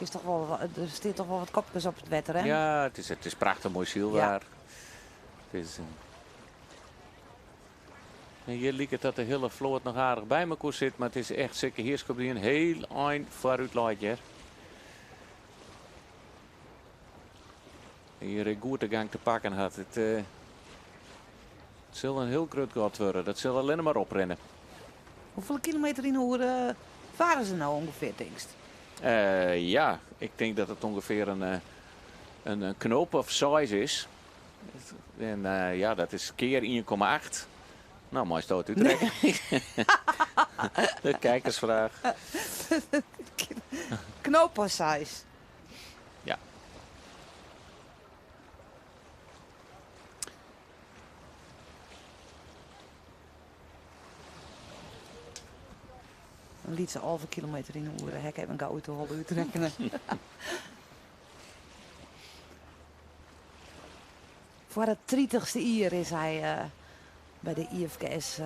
Is toch wol, der stiet toch wol wat kopkes op it wetter, hè? Ja, it is prachtich moai sylwaar. It is, en hjir liket dat de hiele float noch aardich by mekoar sit, mar it is echt Sikke Heerschop dy't in hiel ein foarút leit hjir. Hjir goed de gang te pakken hat. It sil in hiel grut gat wurde. Dat sil allinne mar oprinne. Hoefolle kilometer yn 'e oere fare se no ûngefear, tinkst? Ja, ik tink dat it ûngefear in knoop of seis is. En ja, dat is kear 1,8. No, meisto it útrekkenje. De kijkersfraach. Knoop of seis. Ja. In lytse 11 kilometer yn 'e oere. Ha ik even gau út de holle útrekkene. Foar it tritichste jier is hy by de IFKS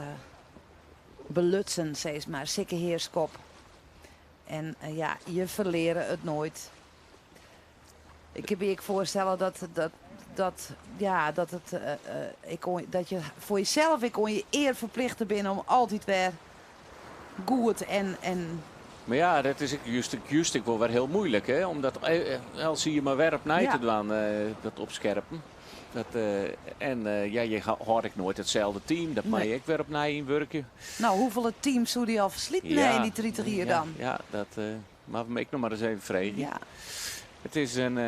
belutsen, sis mar, Sikke Heerschop. En ja, je ferleare it noait. Ik kin my ek foarstelle dat, dat, dat, ja, dat, it, ik oan, dat je foar jesels ek oan je ear ferplichte binne om altyd wer goed en Maar ja, dat is ek just, just ek wol wer hiel muoilik, hè? Omdat al zie je mar wer opnij te dwaan, dat opskerpen. Dat, en ja, je hâld ik noait itselde team. Dat mei ek wer opnij ynwurkje. No, hoefolle teams soe dy al fersliten ha yn dy 30 jier dan? Ja, dat moatte we ek noch mar ris even freegje. It is in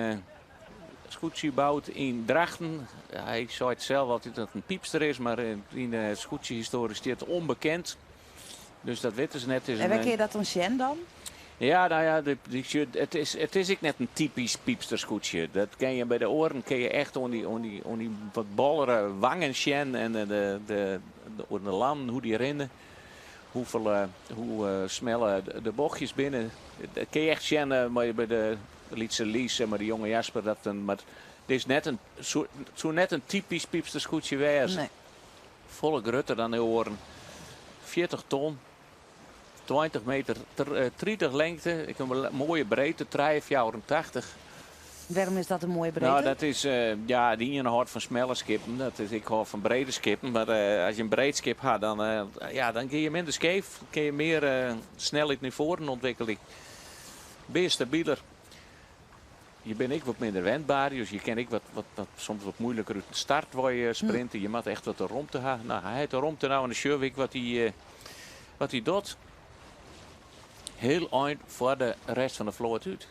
skûtsje boud yn Drachten. Hy seit sels altyd dat it in piepster is, mar yn de skûtsjehistoarje stiet ûnbekend. Dus dat witte se net. En wêr kin je dat dan sjen dan? Ja, no ja, it is ek net in typysk piepsterskûtsje. Dat kin je by de oaren kin je echt oan dy wat bollere wangen sjen en oan de lannen, hoe dy rinne. Hoe smelle de bochtjes binne. Dat kin je echt sjen by de lytse Lies en mei de jonge Jasper. Dat in, mar it is net in, soe, it soe net in typysk piepsterskûtsje wêze. Nee. Folle grutter dan de oaren. 40 ton. 20 meter 30 lengte. Ik in moaie breedte, 3,84. Wêrom is dat in moaie breedte? No, dat is, ja, de iene hâldt fan smelle skippen. Dat is, ik hâld fan brede skippen. Mar as je in breed skip ha, dan, ja, dan gean je minder skeef. Dan kin je mear snelheid nei foaren ûntwikkelje. Bin je stabiler. Je binne ek wat minder wendber, dus je kin ek wat, soms wat moeiliker út de start wei sprinte. Je moatte echt wat de romte ha. No, hy hat de romte no en dan sjoch ik wat hy docht. Hiel ein foar de rest fan de float út.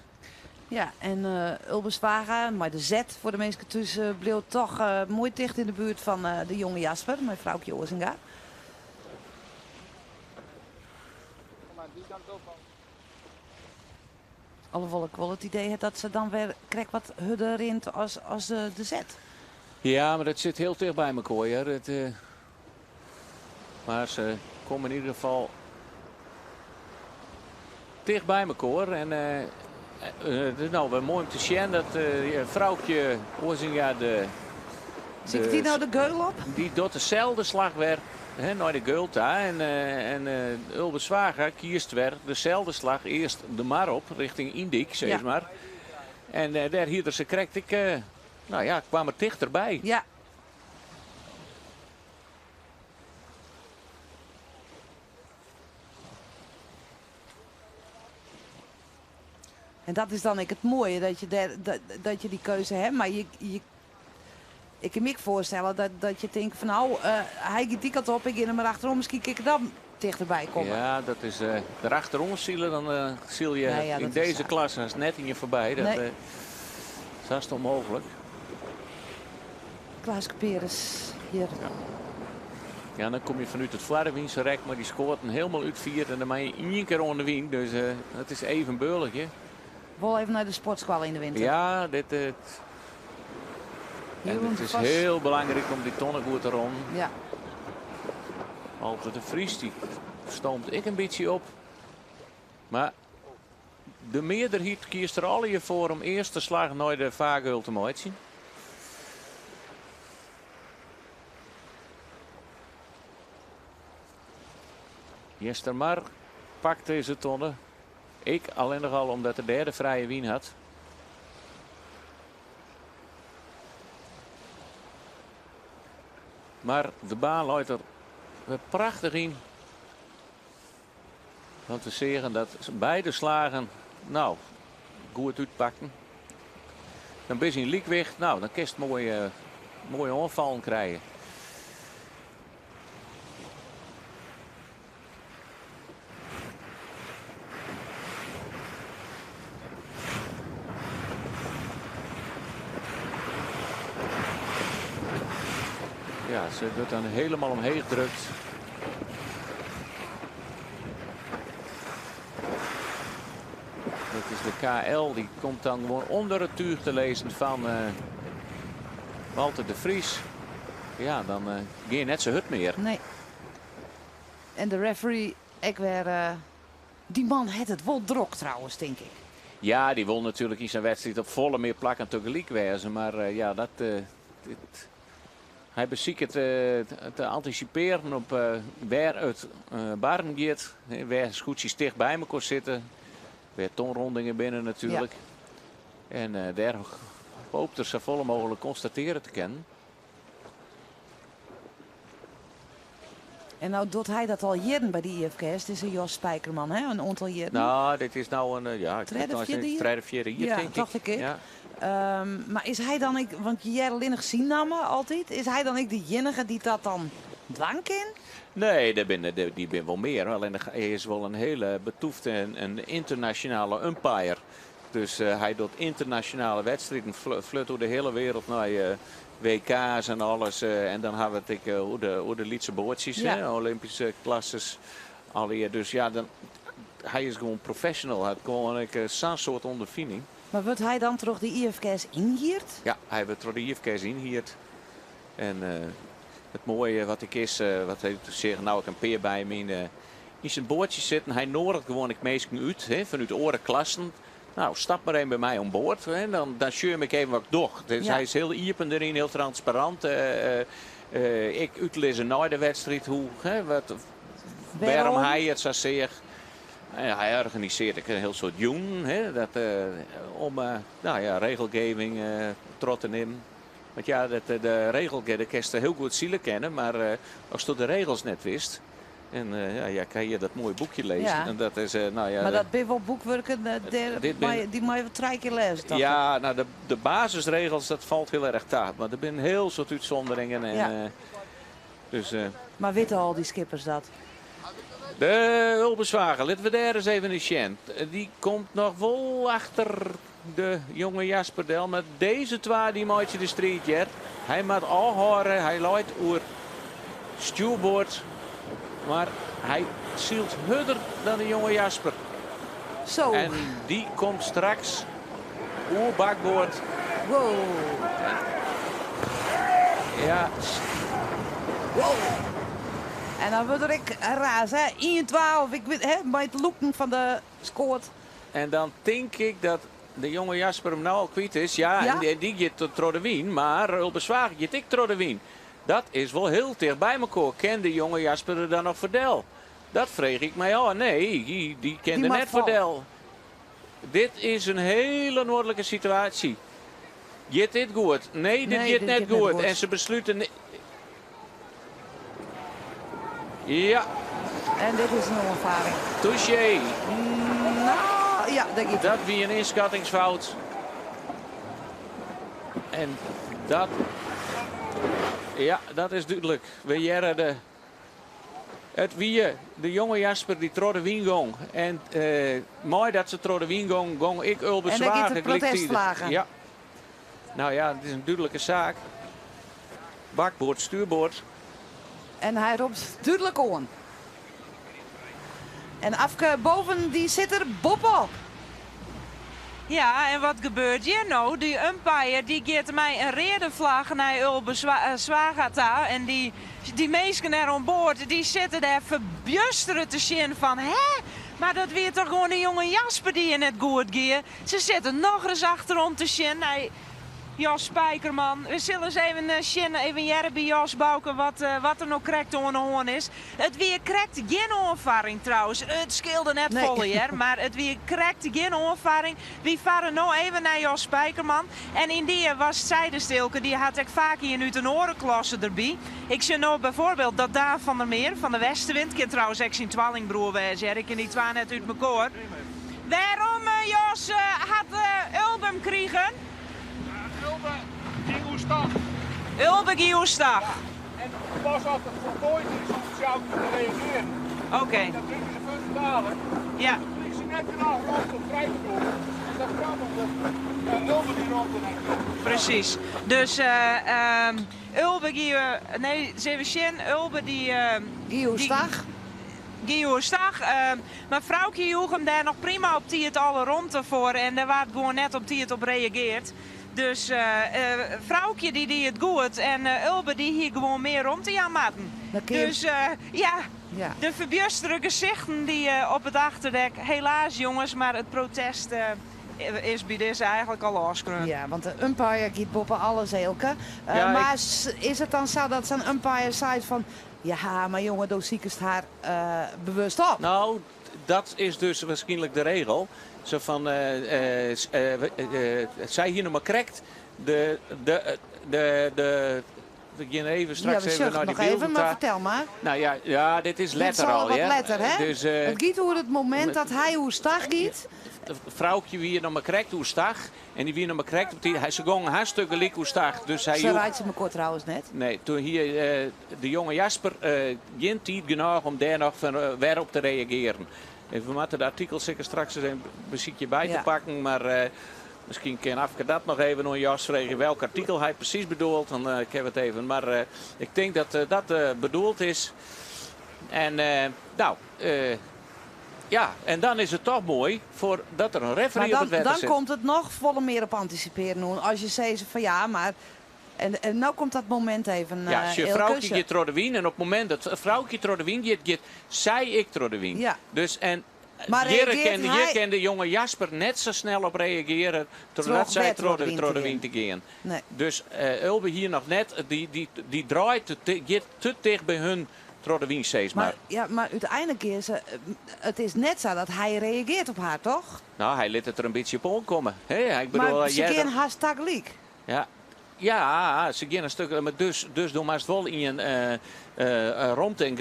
Ja, en Ulbe Zwaga mei de Z foar de minsken thús bliuwt toch moai ticht yn de buert fan de jonge Jasper, mei Froukje Oazinga. Alhoewol ik wol it idee ha dat se dan wer krekt wat hurder rint as de Z. Ja, mar dat sit hiel ticht by mekoar, hear. Mar se komme yn ieder gefal ticht by mekoar. En it is no wer moai om te sjen dat Froukje Oazinga de, Siket dy no de geul op? Dy docht deselde slach wer, hè, nei de geul ta. En Ulbe Zwaga kiest wer deselde slach earst de mar op, rjochting Yndyk, sis mar. En dêr hie er se krekt ek, no ja, kwam er tichterby. En dat is dan ek it moaie, dat je, dêr, dat je dy keuze ha. Mar ik kin my ek foarstelle dat je tinke fan no, hy giet dy kant op, ik gean der mar achterom, miskien kin ik dan tichterby komme. Ja, dat is derachterom sile, dan sil je Nee, ja, yn dat is dizze sa. klasse hast net yn je foarby. Dat Nee. is hast ûnmooglik. Klaas Kuperus hjir. Ja. Ja, dan kom je fanút it foarwynse rek, mar dy skoaten hielendal útfierd en dan mei je ien kear oan de wyn. Dus dat is even beulich. Wol even nei de sportskoalle yn de winter. Ja, dit, en it is hiel belangryk om dy tonne goed te ronnen. Walter de Vries dy stoomt ek in bytsje op. Mar de mearderheid kiest der allegear foar om earst de slach nei de faargeul te meitsjen. Eastermar pakt dizze tonne. Ik allinnich al omdat er dêr de frije wyn hat. Mar de baan leit der wer prachtich yn. Want we seagen dat beide slagen no, goed útpakten. Dan bist yn lykwicht, no, dan kinst moaie oanfallen krije. Ja, se wurdt dan hielendal omheech drukt. Dat is de KL, dy komt dan gewoan ûnder it túch te lizzen fan Walter de Vries. Ja, dan gean je net sa hurd mear. Nee. En de referee ek wer. Dy man hat it wol drok trouwens, tink ik. Ja, dy wol natuerlik yn syn wedstriid op folle mear plakken tegelyk wêze. Mar ja, dat, dit, hy besiket te antisipearjen op wêr it barren giet. Wêr skûtsjes ticht by mekoar sitte. Wêr tonrondingen binne natuerlik. En dêr hopet er safolle mooglik konstatearje te kinnen. En nou docht hy dat al jierren by de IFKS, dizze Jos Spijkerman, hè? In oantal jierren. Nou, dit is nou in, ja, ik Tredde, wit net, fjirde jier? tredde, fjirde jier, Ja, tink ik. tocht ik ek. Ja. Maar is hy dan ek, want je hearre allinnich syn namme altyd, is hy dan ek de iennige dy't dat dan dwaan kin? Nee, dêr binne, dêr, dy binne wol mear. Allinnich hy is wol in hiele betûfte en ynternasjonale umpire. Dus hy docht ynternasjonale wedstriden, flucht oer de hiele wereld nei WK's en alles. En dan ha we it ek oer de lytse boatsjes, hè, Olympyske klasses. Allegear. Dus ja, dan, hy is gewoan professional. Hy hat gewoan ek sa'n soad ûnderfining. Mar wurdt hy dan troch de IFKS ynhierd? Ja, hy wurdt troch de IFKS ynhierd. En it moaie wat ek is, wat hy seach nou ek in pear by him yn syn boatsje sitten. Hy noadiget gewoan ek minsken út, hè, fanút oare klassen. Nou, stap mar even by my oan board. Hè, dan sjoch ik even wat ik doch. Dus hy is hiel iepen deryn, hiel transparant. Ik útlizze nei de wedstriid hoe, hè, wat, Wêrom? wêrom hy it sa seach. En hy organisearret ek in hiel soad jûnen, hè, dat, om, nou ja, regelgeving troch te nimmen. Want ja, dat, de regelgeving, kinst hiel goed sile kinne, mar ast de regels net witst. En ja, ja, kan je dat moaie boekje lêze. En dat is, nou ja, Mar de dat binne wol boekwurken, dêr Dit bin mei, dy moatte je wol trije kear lêze, toch? Ja, nou, de basisregels, dat falt hiel erch ta. Mar der binne in hiel soad útsûnderingen. En, dus, Mar witte al dy skippers dat? De Ulbe Zwager, litte we dêr ris even yn sjen. Dy komt noch wol achter de jonge Jasper del. Mar dizze twa dy meitsje de striid hjir. Hy moat ôfhâlde, hy leit oer stjoerboard. Mar hy sylt hurder dan de jonge Jasper. Zo. En dy komt straks oer bakboard. Wow. Ja. Wow. En dan wurdt er ek raas, hè? 1-12, ik wit, hè, by it lûken fan de skoat. En dan tink ik dat de jonge Jasper him nou al kwyt is. Ja, en dy giet troch de wyn, mar Ulbe Zwager giet ek troch de wyn. Dat is wol hiel ticht by mekoar. Kin de jonge Jasper der dan noch foar del? Dat freegje ik my ôf. Nee, dy kin Dy der moat net foar falle. del. Dit is in hiele noardlike situaasje. Giet dit goed? Nee, dit Nee, giet dit net giet net goed. goed. En se beslute Ja. En dit is in oanfaring. Touché. Nou, ja, dat giet. Dat wie in ynskattingsfout. En dat... Ja, dat is dúdlik. We hearre de... It wie de jonge Jasper dy't troch de wyn gong. En moai dat se troch de wyn gong, gong ek Ulbe En dan giet de Zwager gelyktydich. protestflaggen. Ja. Nou ja, it is in dúdlike saak. Bakboard, stuurboard. En hy ropt dúdlik oan. En Afke Boven, dy sit der boppe-op. Ja, en wat gebeurt hjir no? Dy umpire dy giet mei in reade flagge nei Ulbe Zwaga ta. En dy minsken dêr oan board, dy sitte dêr ferbjustere te sjen fan... Hè? Mar dat wie dochs gewoan de jonge Jasper dy't net goed gie. Se sitte nochris achterom te sjen. Nee, Jos Spijkerman. We sille ris even sjen, even hearre by Jos Bouke wat der no krekt oan de hân is. It wie krekt gjin oanfaring trouwens. It skeelde net Nee. folle hear, mar it wie krekt gjin oanfaring. Wy farre no even nei Jos Spijkerman. En yn dy was Zijdestilke, dy hat ek faak ien út in oare klasse derby. Ik sjoch no byfoarbyld dat Daan van der Meer fan de Westenwind, kin trouwens ek syn twallingbroer wêze, hear. Ik ken dy twa net út mekoar. Wêrom, Jos, hat Ulbe him krigen? Ulbe gie oerstach. Ulbe gie oerstach. Ja, en pas as it foltoaid is om sels te reagearjen. Dan drukke se first dalen. Dan krije se net genôch romte om frij te kommen. En dat kwam omdat Ulbe dy romte net joech. Presys. Dus Ulbe gie, nee, even sjen. Ulbe dy, Gie oerstach. Gie oerstach. Mar Froukje joech him dêr noch prima op tiid alle romte foar. En dêr waard gewoan net op tiid op reagearre. Dus Froukje dy die it goed en Ulbe dy hie gewoan mear romte jaan moatten. Dan kin je Dus ja, de ferbjustere gesichten dy op it achterdek. Helaas jonges, mar it protest is by dizze eigentlik al ôfskreaun. Ja, want de umpire giet boppe alles, Eelke. Ja, mar ik is it dan sa dat sa'n umpire seit fan... Ja, mar jonge, do sikest har bewust op. Nou, dat is dus wierskynlik de regel. Sa fan, sy hiene mar krekt de We gean even straks ja, we even nei nog die even, bylden maar ta. fertel mar. Nou ja, ja, dit is Dit letter is al al, wat hè. letter, hè? Dus, eh, Het giet oer it momint dat hy oerstach giet. Het vrouwtje wie noch mar krekt oerstach. En dy wie noch mar krekt op dy, hy, se gongen hartstikke lyk oerstach. Dus hy Se joech- reitsje mekoar trouwens net. Nee, doe hie eh, de jonge Jasper eh, gjin tiid genôch om dêr noch fan, eh, wer op te reagearjen. En we moatte de artikels seker straks ris even besykje by te pakken. Mar eh, miskien kin Afke dat noch even oan Jos freegje welk artikel hy presys bedoelt. Dan eh kinne we it even. Mar eh, ik tink dat eh, dat eh, bedoeld is. En eh, nou, eh, ja, en dan is it toch moai foar dat der in referee Mar op dan, it wetter dan sit. komt it noch folle mear op antisipearjen oan. As je sizze fan ja, mar... En, en no komt dat momint even, Ja, eh sjoch, Eelke, Froukje sjoch. giet troch de wyn en op it momint dat Froukje troch de wyn giet, giet sy ek troch de wyn. Ja. Dus en Mar hjir reagearret kin, hjir hy kin de jonge Jasper net sa snel op reagearje trochdat Troch sy wer troch troch de de, wyn troch te de wyn gean. te gean. Nee. Dus eh Ulbe hier noch net, dy, dy, dy draait te, te, giet te ticht by hun troch de wyn, sis mar. Mar, ja, mar úteinlik is eh, it is net sa dat hy reagearret op har, toch? No, hy lit it der in bytsje op oankomme. Hè, ik bedoel, Mar se earder- gean hast tagelyk. Ja. Ja, se gean in stik, mar dus, dus do moatst wol yn eh eh romte en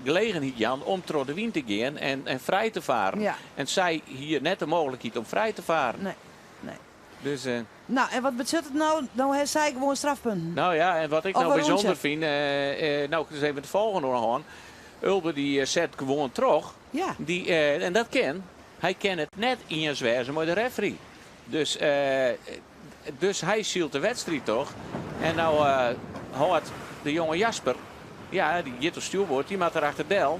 gelegenheid jaan om troch de wyn te gean en, en frij te farren. Ja. En sy hie net de mooglikheid om frij te farren. Nee, nee. Dus, eh, No, en wat betsjut it no? No hat sy gewoan strafpunten. no ja, en wat ik Of no in bysûnder rûntsje. fyn, eh, eh, no, ik ris even it folgjende oan. Ulbe dy eh, set gewoan troch. Dy, eh, en dat kin. Hy kin it net iens wêze mei de referee. Dus, eh, dus hy sylt de wedstriid troch. En no eh hâldt de jonge Jasper, ja, dy giet op stjoerboard, dy moat der achter del.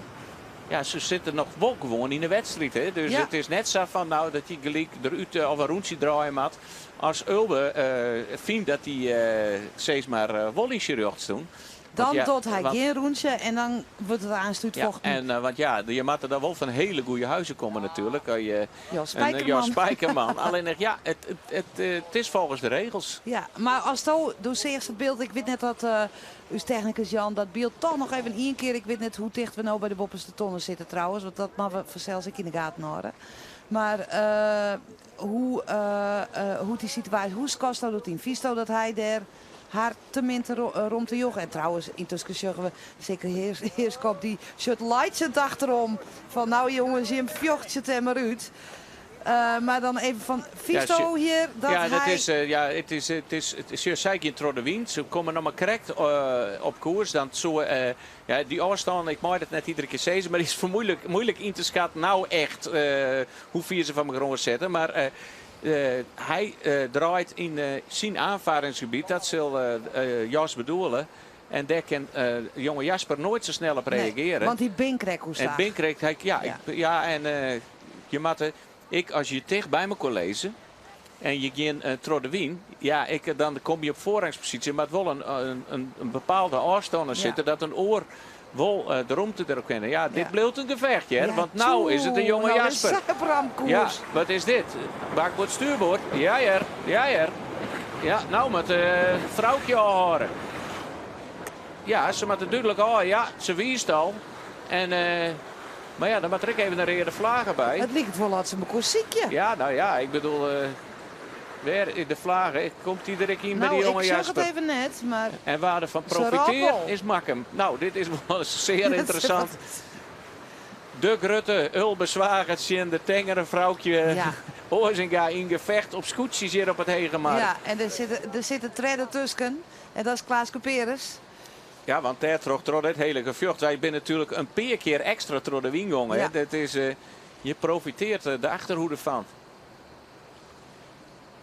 Ja, se sitte noch wol gewoan yn de wedstriid. Hè? Dus it is net sa fan no, dat hy gelyk derút eh, of in rûntsje draaie moat. As Ulbe eh, fynt dat hy eh, sis mar eh, wol yn syn rjocht stond. Dan Want ja, docht hy want- gjin rûntsje en dan wurdt it aanstuurd ja, fochten. en, eh, want ja, je moatte dan wol fan hiele goede huzen komme natuerlik. As je, Jos en, eh, Jos Spijkerman. Spijkerman. Allinnich, ja, it, it, it, eh, it is folgens de regels. Ja, mar asto, do seachst it byld, ik wit net dat uh, ús technikus Jan dat byld toch noch even ien kear, ik wit net hoe ticht we no by de boppeste tonne sitte trouwens, want dat moatte we fansels ek yn de gaten hâlde. Mar eh, hoe, eh, eh, hoe dy situaasje, hoe skatsto dat yn? Fynsto dat hy dêr har te min te ro- eh, romte joech? En trouwens, yntusken sjogge we seker Heerschop dy sjocht laitsjend achterom fan no jonges, jim fjochtsje it der mar út. Eh, mar dan even fan fynsto Ja, hjir dat ja, dat hy... is, eh, ja, it is, it is, it is, sy gean troch de wyn. Se komme noch mar krekt eh, op koers. Dan soe, eh, ja, dy ôfstân, ik mei dat net iedere kear sizze, mar is muoilik, muoilik yn te skatten no echt eh, hoe fier se fan de grûn sitte. Mar eh, eh, hy eh, draait yn eh, syn oanfaringsgebiet, dat sil eh, eh, Jos bedoele. En dêr kin eh, jonge Jasper noait sa snel op Nee, reagearje. want dy bin krekt hoe En zag. bin krekt, hy, ja, Ja. Ik, ja, en eh, je moatte, ik, as je ticht by mekoar lizze en je gean eh, troch de wyn, ja, ik, eh, dan komme je op foarrangsposysje, mar it wol in, in, in, in bepaalde ôfstân sitte dat in oar wol eh, de romte derop kin. Ja, dit Ja. bliuwt in gefjocht, hè? Ja, want no is it de jonge nou is Jasper. het ramkoers. Ja, wat is dit? Bakboard, stuurboard? Ja, hear. Ja, hear. Ja, no moat uh, Froukje ôfhâlde. Ja, se moatte dúdlik ôf. Ja, se wiist al. En, eh, mar ja, dan moat der ek even in reade flagge by. It liket wol dat se mekoar sykje. Ja, no ja, ik bedoel, eh wêr is de flagge? Komt dy der ek yn by nou, dy jonge ik sjoch Jasper? it even net, mar En wêr't der fan Ze profitearret roppel. is Makkum. No, dit is wol sear ynteressant. De grutte Ulbe Zwager tsjin de tengere Froukje Oazinga yn gefjocht op skûtsjes hjir op it Hegemar. Ja, en der sit in tredde tusken. En dat is Klaas Kuperus. Ja, want dêrtroch, troch dit hiele gefjocht, wy binne natuerlik in pear kear ekstra troch de wyn gongen. hè. Dat is, eh, je profitearret eh, de achterhoede fan.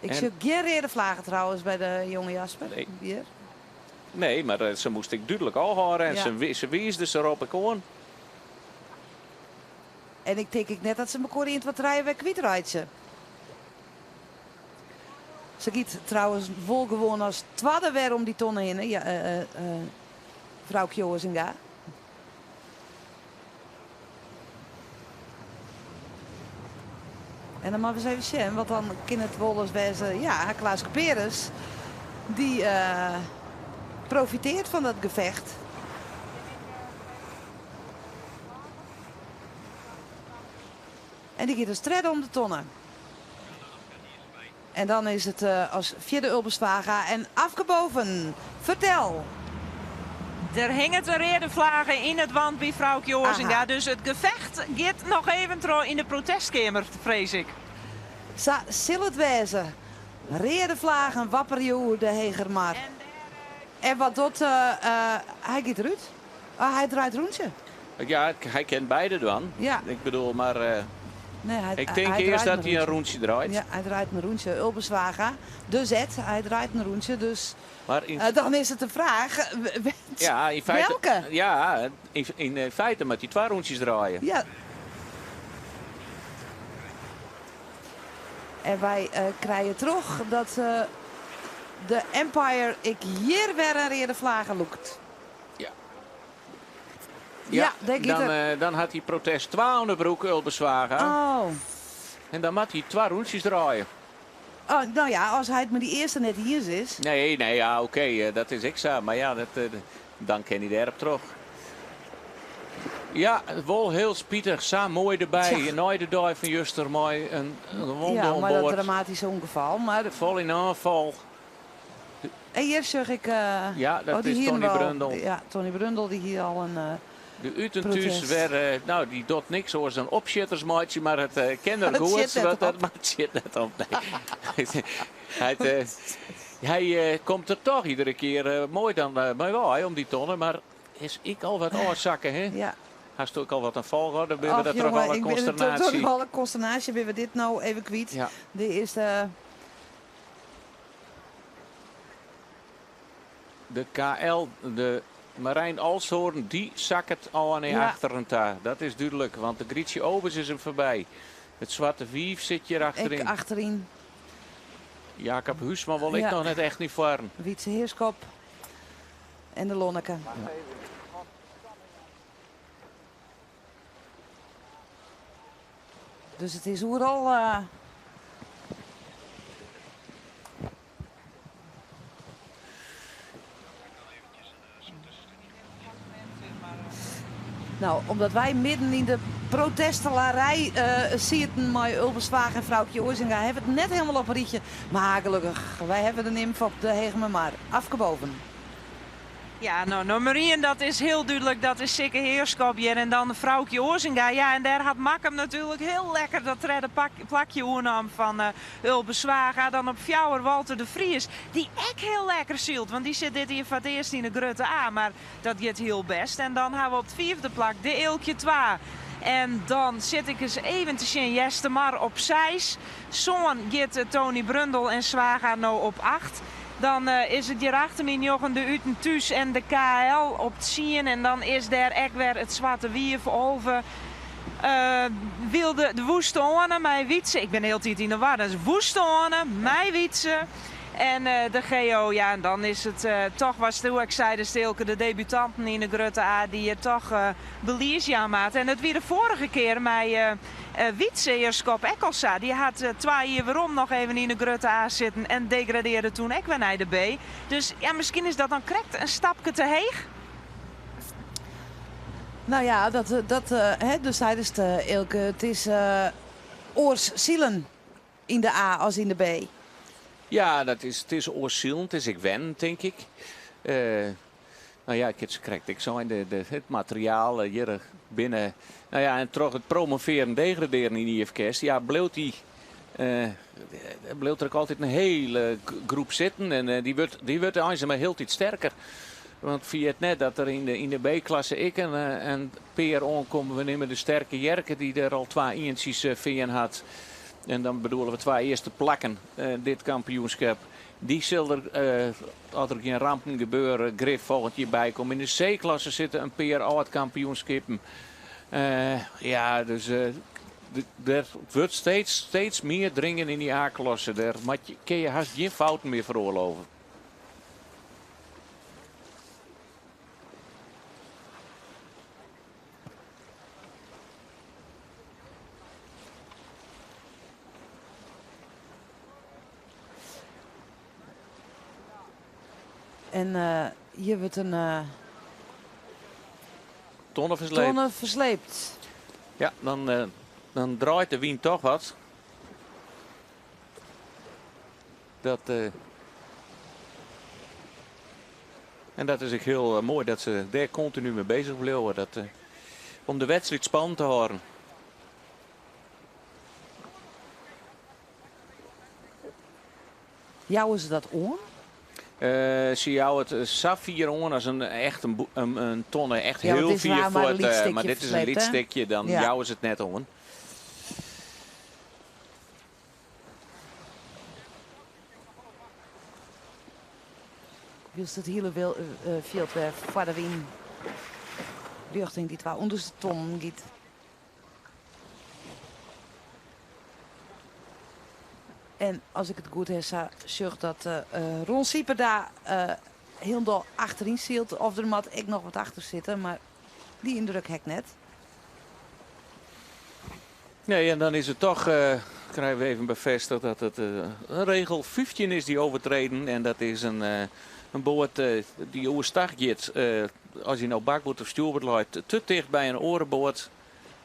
Ik En- zie gjin reade flaggen trouwens by de jonge Jasper. Nee. Hjir. Nee, mar eh, se moast ek dúdlik ôfhâlde en se, se wiisde se op ik oan. En ik tink ek net dat se mekoar yn it trije wer kwytreitsje. Se giet trouwens wol gewoan as twadde wer om dy tonne hinne. Ja, eh, eh, eh, Froukje Oazinga. En dan moatte we ris even sjen, want dan kin it wolris wêze. Ja, Klaas Kuperus, dy eh, profitearret fan dat gefjocht. En dy giet as tredde om de tonne. En dan is it eh, as fjirde Ulbe Zwaga en Afke Boven. Fertel. Der hinget in reade flage yn it want by Froukje Oazinga, dus it gefecht giet noch even troch yn de protestkeamer, frees ik. Sa sil it wêze. Reade flagen wapperje oer de Hegermar. En wat docht hy? Giet derút. Oh, hy draait rûntsje. Ja, hy kin beide dwaan. Ja. Ik bedoel, mar Nee, hy, ik tink hy earst draait dat in hy in rûntsje. rûntsje draait. Ja, hy draait in rûntsje. Ulbe Zwaga, de zet. Hy draait in rûntsje, dus Maar yn dan is it de fraach, Ja, yn feite, welke? Ja, yn feite moat hy twa rûntsjes draaie. Ja. En wy krije troch dat de Empire ek hjir wer in reade flage lûkt. Ja. Ja, dêr giet er. Dan hat hy protest 2 oan de broek, Ulbe Zwaga. Oh. En dan moat hy twa rûntsjes draaie. Oh, nou ja, as hy it mei dy earste net iens is. Nee, nee, ja, oké, dat is ek sa. Mar ja, dan kin hy dêrop troch. Ja, wol hiel spitich, sa moai derby. Tja. Nei de dei fan juster mei in wonde Ja, oan mei dat board. dramatyske ûngefal. Mar Fol yn oanfal. En hjir sjoch ik, Ja, dat oh, dy is hienen Tony we al. Brundel. Ja, Tony Brundel, dy hie al in De út en thús protest. wer, nou, dy docht niks oars dan opsjitters meitsje, mar it kin er It goed, sjit net want dat op. mar it sjit net op, nee. Hy komt der toch iedere kear moai dan mei wei om dy tonne, mar is ek al wat ôfsakke, hè? Ja. Hast ook al wat in fal gehad, dan binne we Och, dat troch jonge, alle ik ben het consternatie. Troch alle consternatie binne we dit no even kwyt. Ja. De earste. De KL, de Marijn Alshoorn, dy sakket al nei Ja. achteren ta. Dat is dúdlik, want de Grietje Obers is him foarby. It Swarte Wief sit hjir achteryn. Ek achteryn. Jacob Huisman wol ik Ja. noch net echt niet foar. Wietse Heerskop en de Lonneke. Ja. Dus it is oeral. Nou, omdat wy midden yn de protestelarij sieten mei Ulbe Zwaag en Froukje Oazinga, hawwe we it net hielendal op in rychje. Mar gelokkich, wy hawwe de nimf op de Hegemermar. Afke Boven. Ja, no, nûmer ien, dat is hiel dúdlik, dat is Sikke Heerschop hjir. En dan Froukje Oazinga. Ja, en dêr hat Makkum natuerlik hiel lekker dat tredde plakje oernaam fan Ulbe Zwaga. Dan op fjouwer Walter de Vries, dy't ek hiel lekker sylt. Want dy sit dit jier foar it earst yn de grutte A, mar dat giet hiel bêst. En dan hawwe we op it fiifde plak de Eelkje 2. En dan sit ik ris even te sjen, Eastermar op seis. Sân giet Tony Brundel en Zwaga no op acht. Dan is it hjir achter my njoggen de Uten Thús en de KL op tsien. En dan is dêr ek wer it Swarte Wief, 11. Wylde de Woeste Oane mei Wietse. Ik bin de hiele tiid yn de war. Dat is Woeste Oane mei Wietse. En de GO, ja, en dan is it toch, wat doe ik sei, de Stilke, de debutanten yn de grutte A, dy't hjir toch belies jaan moatte. En it wie de foarige kear mei Wietse Heerschop ek al sa. Dy hat 2 jier werom noch even yn de grutte A sitten en degradearre doe ek wer nei de B. Dus ja, miskien is dat dan krekt in stapke te heech. Nou ja, dat hè, dus seidest, Eelke, it is oars silen yn de A as yn de B. Ja, it is oars silen, it is ek wennen, tink ik. Nou ja, ik het krekt, ik sei it materiaal hjir binne. Nou ja, en troch it promovearen, degradearjen yn IFKS, ja, bliuwt dy bliuwt der ek altyd in hiele groep sitten en dy wurdt eins mar hieltyd sterker. Want ferjit net dat der yn de B-klasse ek in pear oankomme. We nimme de Sterke Jerke dy't der al 2 ientsjes fearn hat. En dan bedoele we 2 earste plakken, dit kampioenskip. Dy sil der, as der gjin rampen gebeure, grif folgjend jier by komme. Yn de C-klasse sitte in pear âld-kampioenskippen. Ja, dus der wurdt steeds mear dringen yn dy A-klasse. Dêr kinne je hast gjin fouten mear feroarlove. En hjir wurdt in Tonne fersleept. Tonne fersleept. Ja, dan draait de wyn toch wat. Dat En dat is ek hiel moai dat se dêr kontinu mei beuzich bliuwe. Dat, om de wedstriid spannend te hâlden. Jouwe se dat oan? Se jouwe it sa fier oan as in echt in tonne echt hiel fier fuort. Mar dit is in lyts stikje, dan jouwe se it net oan. Wylst it hiele fjild wer foar de wyn rjochting dy twa ûnderste tonnen giet. En as ik it goed ha, sa sjoch dat Ron Sieperda hielendal achteryn sylt. Of der moat ek noch wat achter sitte, mar dy yndruk ha ik net. Nee, en dan is it toch, krije we even befêstige dat it regel 15 is dy overtreden. En dat is in boat dy't oerstach giet. As hy no bakboard of stjoerboard leit, te ticht by in oare boat.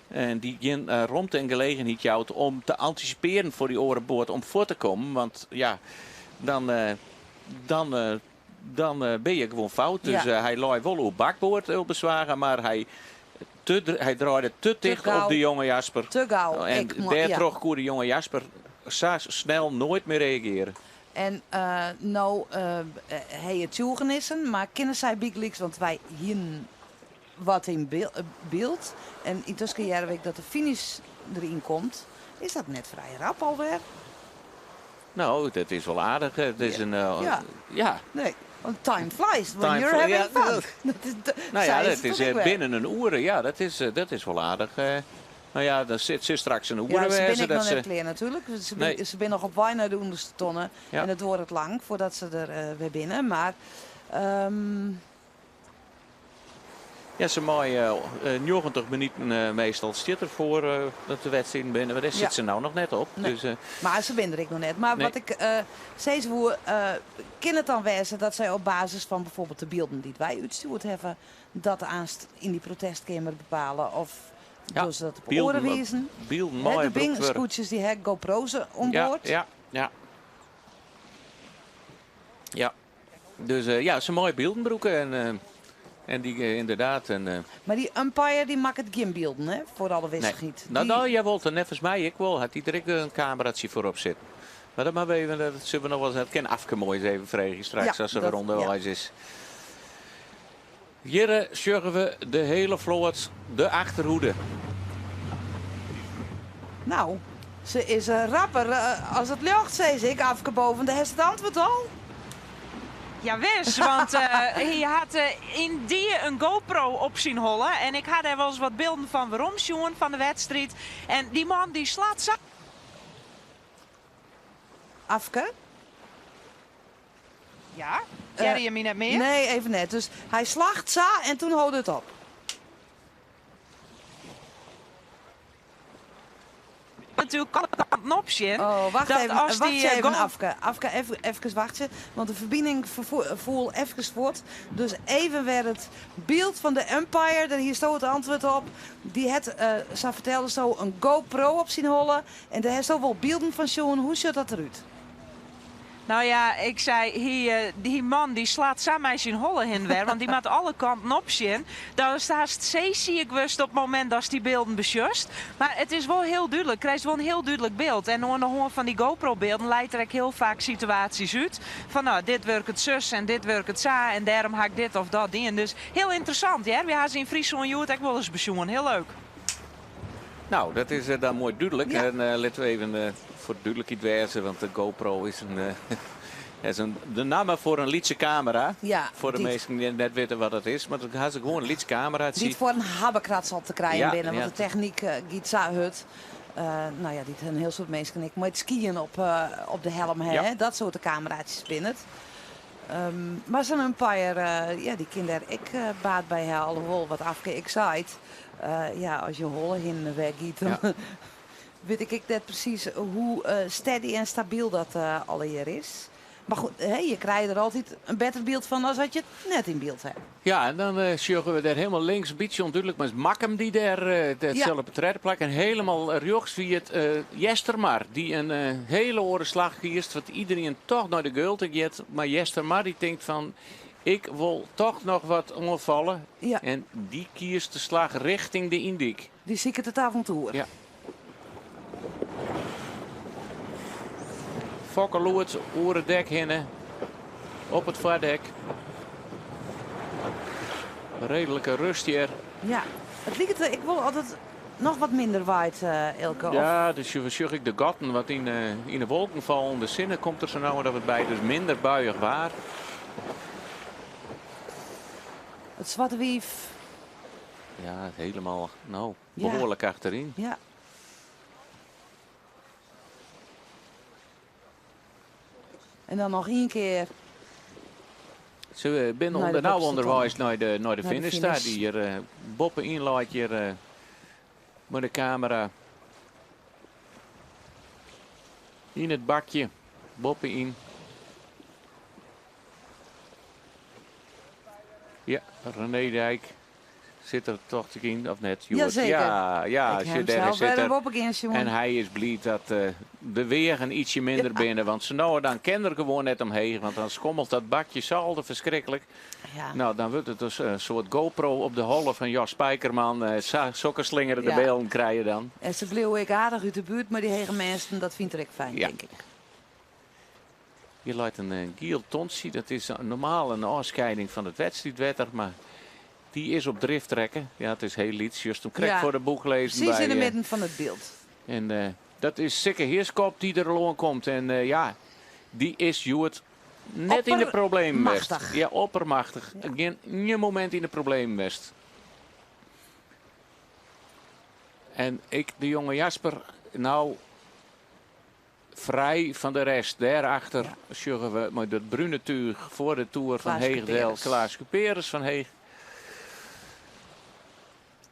En dy't gjin romte en gelegenheid jout om te antisipearjen foar dy oare boat om fuort te kommen. Want ja, dan, dan, dan bin je gewoan fout. Dus hy lei wol oer bakboard, Ulbe Zwaga, mar hy, te, hy draaide te ticht op de jonge Jasper. Te gau. En dêrtroch koe de jonge Jasper sa snel noait mear reagearje. En no ha je tsjûgenissen, mar kinne sy bygelyks, want wy hienen wat yn byld en yntusken hearre we ek dat de finish deryn komt. Is dat net frij rap alwer? No, dat is wol aardich. It is in, ja. Nee, want time flies when you're having fun. No ja, dat is binnen in oere. Ja, dat is wol aardich. No ja, dan sit se straks in oere wêze. Ja, se binne ek noch net klear natuerlik. Se binne noch op wei nei de ûnderste tonne. En it duorret lang foardat se der wer binne. Mar Ja, se meie 90 minuten meastal stiet der foar dat de wedstriden binne, mar dêr sit se no noch net op. Nee. Dus, mar se binne der ek noch net. Mar wat ik sizze woe, kin it dan wêze dat sy op basis fan bijvoorbeeld de bylden dy't wy útstjoerd hawwe, dat aanst yn dy protestkeamer bepale of dogge se dat op oare wizen? Bylden meie De brûkt wurde. skûtsjes dy ha GoPro's oan board. Ja. Dus ja, se meie bylden brûke en, en dy ynderdaad. En, Mar dy umpire dy makket gjin bylden, hè? Foar alle wissichheid. Nee. No, no, jawol, neffens my ek wol. Hat dy der ek in kameratsje foar op sitten. Mar dat moatte we even, dat sille we noch wol, dat kin Afke moai ris even freegje straks as se wer ûnderweis is. Hjir sjogge we de hiele float, de achterhoede. No, se is rapper as it ljocht, sis ik. Afke Boven, dêr hast it antwurd al. Jawis, want hy hat yndie in GoPro op syn holle. En ik ha dêr wolris wat bylden fan werom sjoen fan de wedstriid. En dy man dy slacht sa. Afke? Ja, hearre je my net mear? Nee, even net. Dus hy slacht sa en toen hold it op. Natuerlik alle kanten op sjen. Oh, wacht even, wacht even Afke. Afke, even, efkes wachtsje, want de ferbining foel efkes fuort. Dus even wer it byld fan de umpire, dêr hiesto it antwurd op. Dy hat, sa ferteldesto, in GoPro op syn holle. En dêr hasto wol bylden fan sjoen. Hoe sjocht dat derút? No ja, ik sei, dy man dy slacht sa mei syn holle hinne wer, want dy moat alle kanten op sjen. Datst hast seesiik wurdst op it momint datst dy bylden besjochst. Mar it is wol hiel dúdlik, krijst wol in hiel dúdlik byld. En oan de hân fan dy GoPro-bylden leit der ek hiel faak situaasjes út. Fan no, dit wurket sus en dit wurket sa en dêrom ha ik dit of dat dien. Dus hiel ynteressant hear, wy ha se yn Fryslân hjoed ek wolris besjoen. Hiel leuk. No, dat is dan moai dúdlik. En litte we even foar dúdlikheid wêze, want de GoPro is in, is in, de namme foar in lytse kamera. Foar de minsken dy't net witte wat it is. Mar dat ha se gewoan in lyts kameratsje. Dy't foar in habbekrats al te krijen binne, want de technyk giet sa hurd. No ja, dy't in hiel soad minsken ek mei it skyen op de helm ha. Dat soarte kameraatsjes binne it. Mar sa'n umpire, ja, dy kin dêr ek baat by ha, alhoewol wat Afke ek seit. Ja, as je holle hinne en wer giet, dan wit ik ek net presys hoe steady en stabyl dat allegear is. Mar goed, je krije der altyd in better byld fan as dat je it net yn byld ha. Ja, en dan sjogge we dêr hielendal links, in bytsje ûndúdlik, mar is Makkum dy't dêr dêr sil op it tredde plak. En hielendal rjochts wie it Eastermar, dy't in hiele oare slach kiest, want iderien toch nei de Gelte giet. Mar Eastermar dy tinkt fan, Ik wol toch noch wat oanfalle. Ja. En dy kiest de slach richting de Yndyk. Dy siket it avontoer. Ja. Fokke loert oer it dek hinne. Op it foardek. Reedlike rust hjir. Ja, it liket, ik wol altyd noch wat minder waait, Eelke. Of? Ja, dus sjoch ik de gatten wat yn de wolken fallen. De sinne komt der sa no en dan wat by, dus minder buiïch waar. It Swarte Wief. Ja, helemaal no, behoarlik achteryn. Ja. En dan noch ien kear. Se binne Nei de ûnder, no boppeste ûnderweis tonne. nei de Nei de finish ta. finish. Dy hjir boppe-yn leit hjir mei de kamera. Yn it bakje, boppe-yn. Ja, René Dijk sit der tocht ik yn, of net? Hjoed? Jazeker. Ja, ja, Ik sjoch, heb dêr zelf sit wer er. in boppe sjoen. En hy is bliid dat de weagen ietsje minder binne. Want sa no en dan kin er gewoan net omheech. Want dan skommelt dat bakje salde ferskriklik. No, dan wurdt it dus in soart GoPro op de holle fan Jos Spijkerman. Sa, sokke slingerende bylden krije je dan. En se bliuwe ek aardich út de buert mei dy hege mêsten. Dat fynt er ek fijn, tink ik. Hjir leit in giel tontsje. Dat is normaal in ôfskieding fan it wedstriidwetter, mar dy is op drift rekke. Ja, it is hiel lyts, just om krekt foar de boech lizzen Presys by, yn de midden fan it byld. En dat is Sikke Heerschop dy't der al oan komt. En ja, dy is hjoed net yn de problemen west. Oppermachtich. Ja, oppermachtich. Gjin ien momint yn de problemen west. En ek de jonge Jasper, nou frij fan de rest. Dêrachter sjogge we mei dat brune túch foar de toer fan Klaas Heech del Kuperus. Klaas Kuperus fan Heech.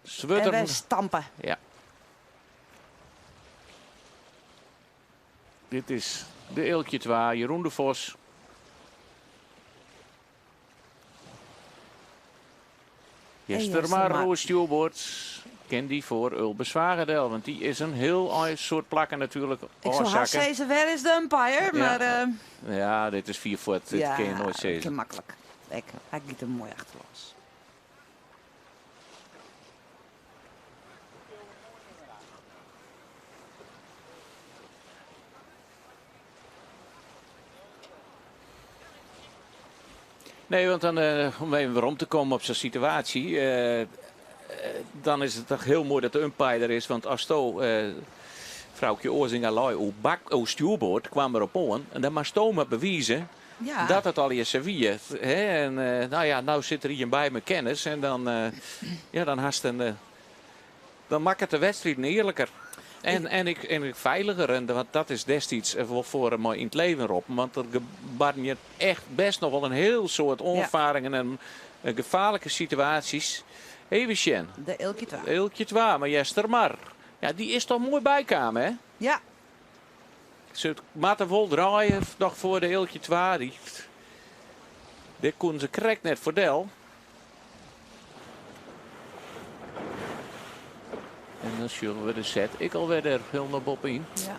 Swurder. En wer stampe. Ja. Dit is de Eelkje 2, Jeroen de Vos. Eastermar Eastermar. oer stjoerboard. Kin dy foar Ulbe Zwaga del, want dy is in hiel ein soart plakken natuerlik Ik soe hast ôfsakke. sizze, wêr is de umpire? Ja. Maar, Ja, dit is 4 fuot, dit ja, kin je noait dat sizze. kin maklik. Ek, hy giet der moai achterlâns. Nee, want dan, om even werom te kommen op sa'n situaasje, dan is it toch hiel moai dat de umpire der is. Want asto, Froukje Oazinga lei oer bak, oer stjoerboard, kwam der op oan. En dan moatsto mar bewize dat it allegear sa wie. Hè? En nou ja, nou sit der ien by mei kennis en dan, ja, dan hast in, dan makket de wedstriden earliker. En ek feiliger. En want dat is destiids wol foar mei yn it leven roppen. Want der barden hjir echt best noch wol in hiel soad oanfaringen en gefaarlike situaasjes. Even sjen. De Eelkje 2. Eelkje 2, mar Eastermar. Ja, dy is toch moai bykaam, hè? Ja. Se moatte wol draaie noch foar de Eelkje 2. Dêr koenen se krekt net foar del. En dan sjogge we de set ek alwer der hielendal boppe-yn. Ja.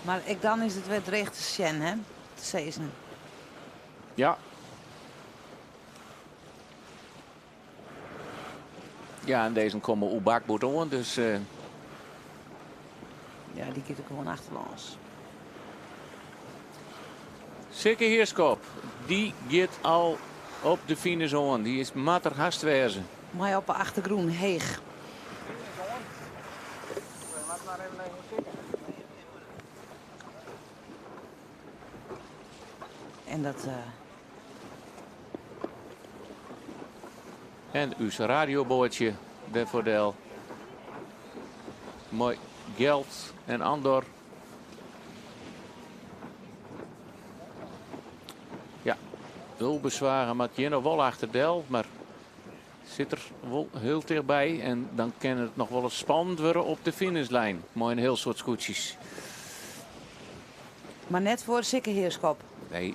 Mar ek dan is it wer dreech te sjen, hè? Te sizzen. Ja. Ja, en dizze komme oer bakboard oan, dus, Ja, dy giet der gewoan achterlâns. Sikke Heerschop, dy giet al op de finish oan. Dy is moat der hast wêze. Mei op de achtergrûn Heech. En dat, En ús radioboatsje dêrfoar del. Mei Gjalt en Andor. Ja, Ulbe Zwaga moat hjir noch wol achter del, mar sit der wol hiel tichtby. En dan kin it noch wolris spannend wurde op de finishlijn mei in hiel soad skûtsjes. Mar net foar Sikke Heerschop. Nee.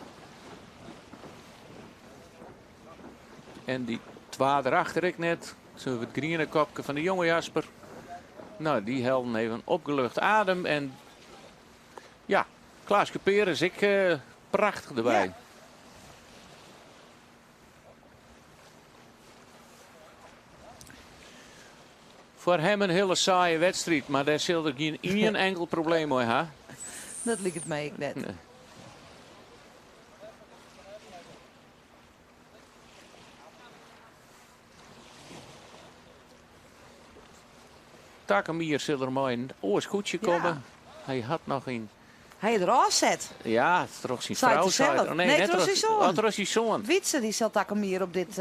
En dy twa derachter ek net. Zullen we it griene kopke fan de jonge Jasper. Nou, dy hellen even opgelucht adem. En ja, Klaas Kuperus ek prachtich derby. Ja. Foar him in hiele saaie wedstriid, mar dêr sil er gjin ien enkel probleem mei ha. Dat liket my ek net. Takom jier sil er mei in oar skûtsje komme. Hy hat noch in. Hy is der ôfset. Ja, troch syn frou seit er. Nee, nee, troch syn soan. Oh, troch syn soan. Wietse, dy sil takom jier op dit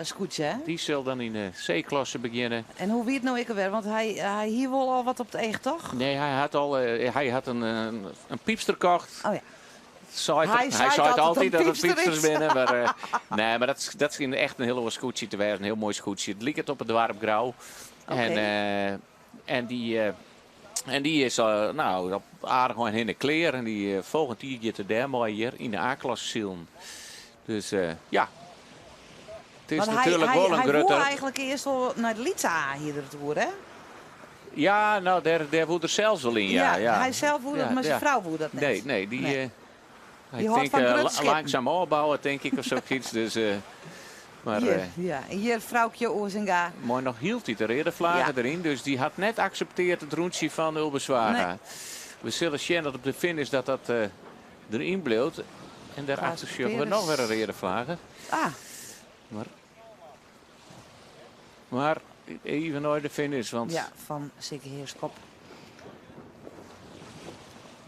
skûtsje, hè? Dy sil dan yn de C-klasse begjinne. En hoe wie it no ek alwer? Want hy, hy hie wol al wat op it each, toch? Nee, hy hat al hy hat in, in pypster kocht. Oh ja. Seit er, Hy hy seit seit dat it altyd in dat it pypster pypsters is. binne, mar nee, mar dat, dat is echt in hiel oar skûtsje te wêzen. In hiel moai skûtsje. It liket op it doarp Grou. Oké. En, en dy, en dy is nou, op aardich ein hinne klear. En dy folgjend jier giet er dêrmei hjir yn de A-klasse silen. Dus ja, it is Want hy, natuerlik hy, wol in hy woe grutte. eigentlik earst wol nei de lytse A hie er it oer, hè? Ja, nou, dêr, dêr woe er sels wol yn, ja. Ja, hy sels woe dat, mar syn frou woe dat net. Nee, nee, dy, Nee. hy Die hâldt tinkt, fan grut skippen. langsaam ôfbouwe, tink ik, of sokyts. Dus, mar, Hjir, ja. En hjir Froukje Oazinga. Mei noch hieltyd de reade flage deryn, dus dy hat net akseptearre it rûntsje fan Ulbe Zwaga. Nee. We sille sjen dat op de finish dat dat deryn bliuwt. En dêrachter Klaas sjogge we noch wer in Peres. reade flage. Ah. Mar, mar even nei de finish, want Ja, fan Sikke Heerschop.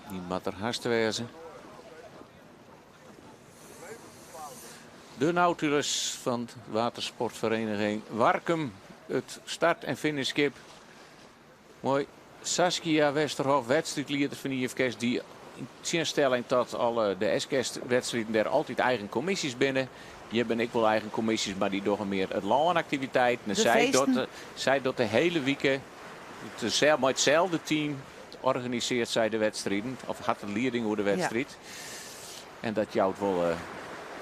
Dy moat der hast wêze. De Nautilus fan Watersportvereniging Warkum. It start- en finishskip. Moai. Saskia Westerhof, wedstriidlieder fan IFKS, dy't yn tsjinstelling ta alle de SKS-wedstriden dêr altyd eigen kommisjes binne. Hjir binne ek wol eigen kommisjes, mar dy dogge mear it lânaktiviteiten. En De sy feesten. sy docht de hiele wike mei itselde team organisearret sy de wedstriden, of hat de lieding oer de wedstriid. En dat jout wol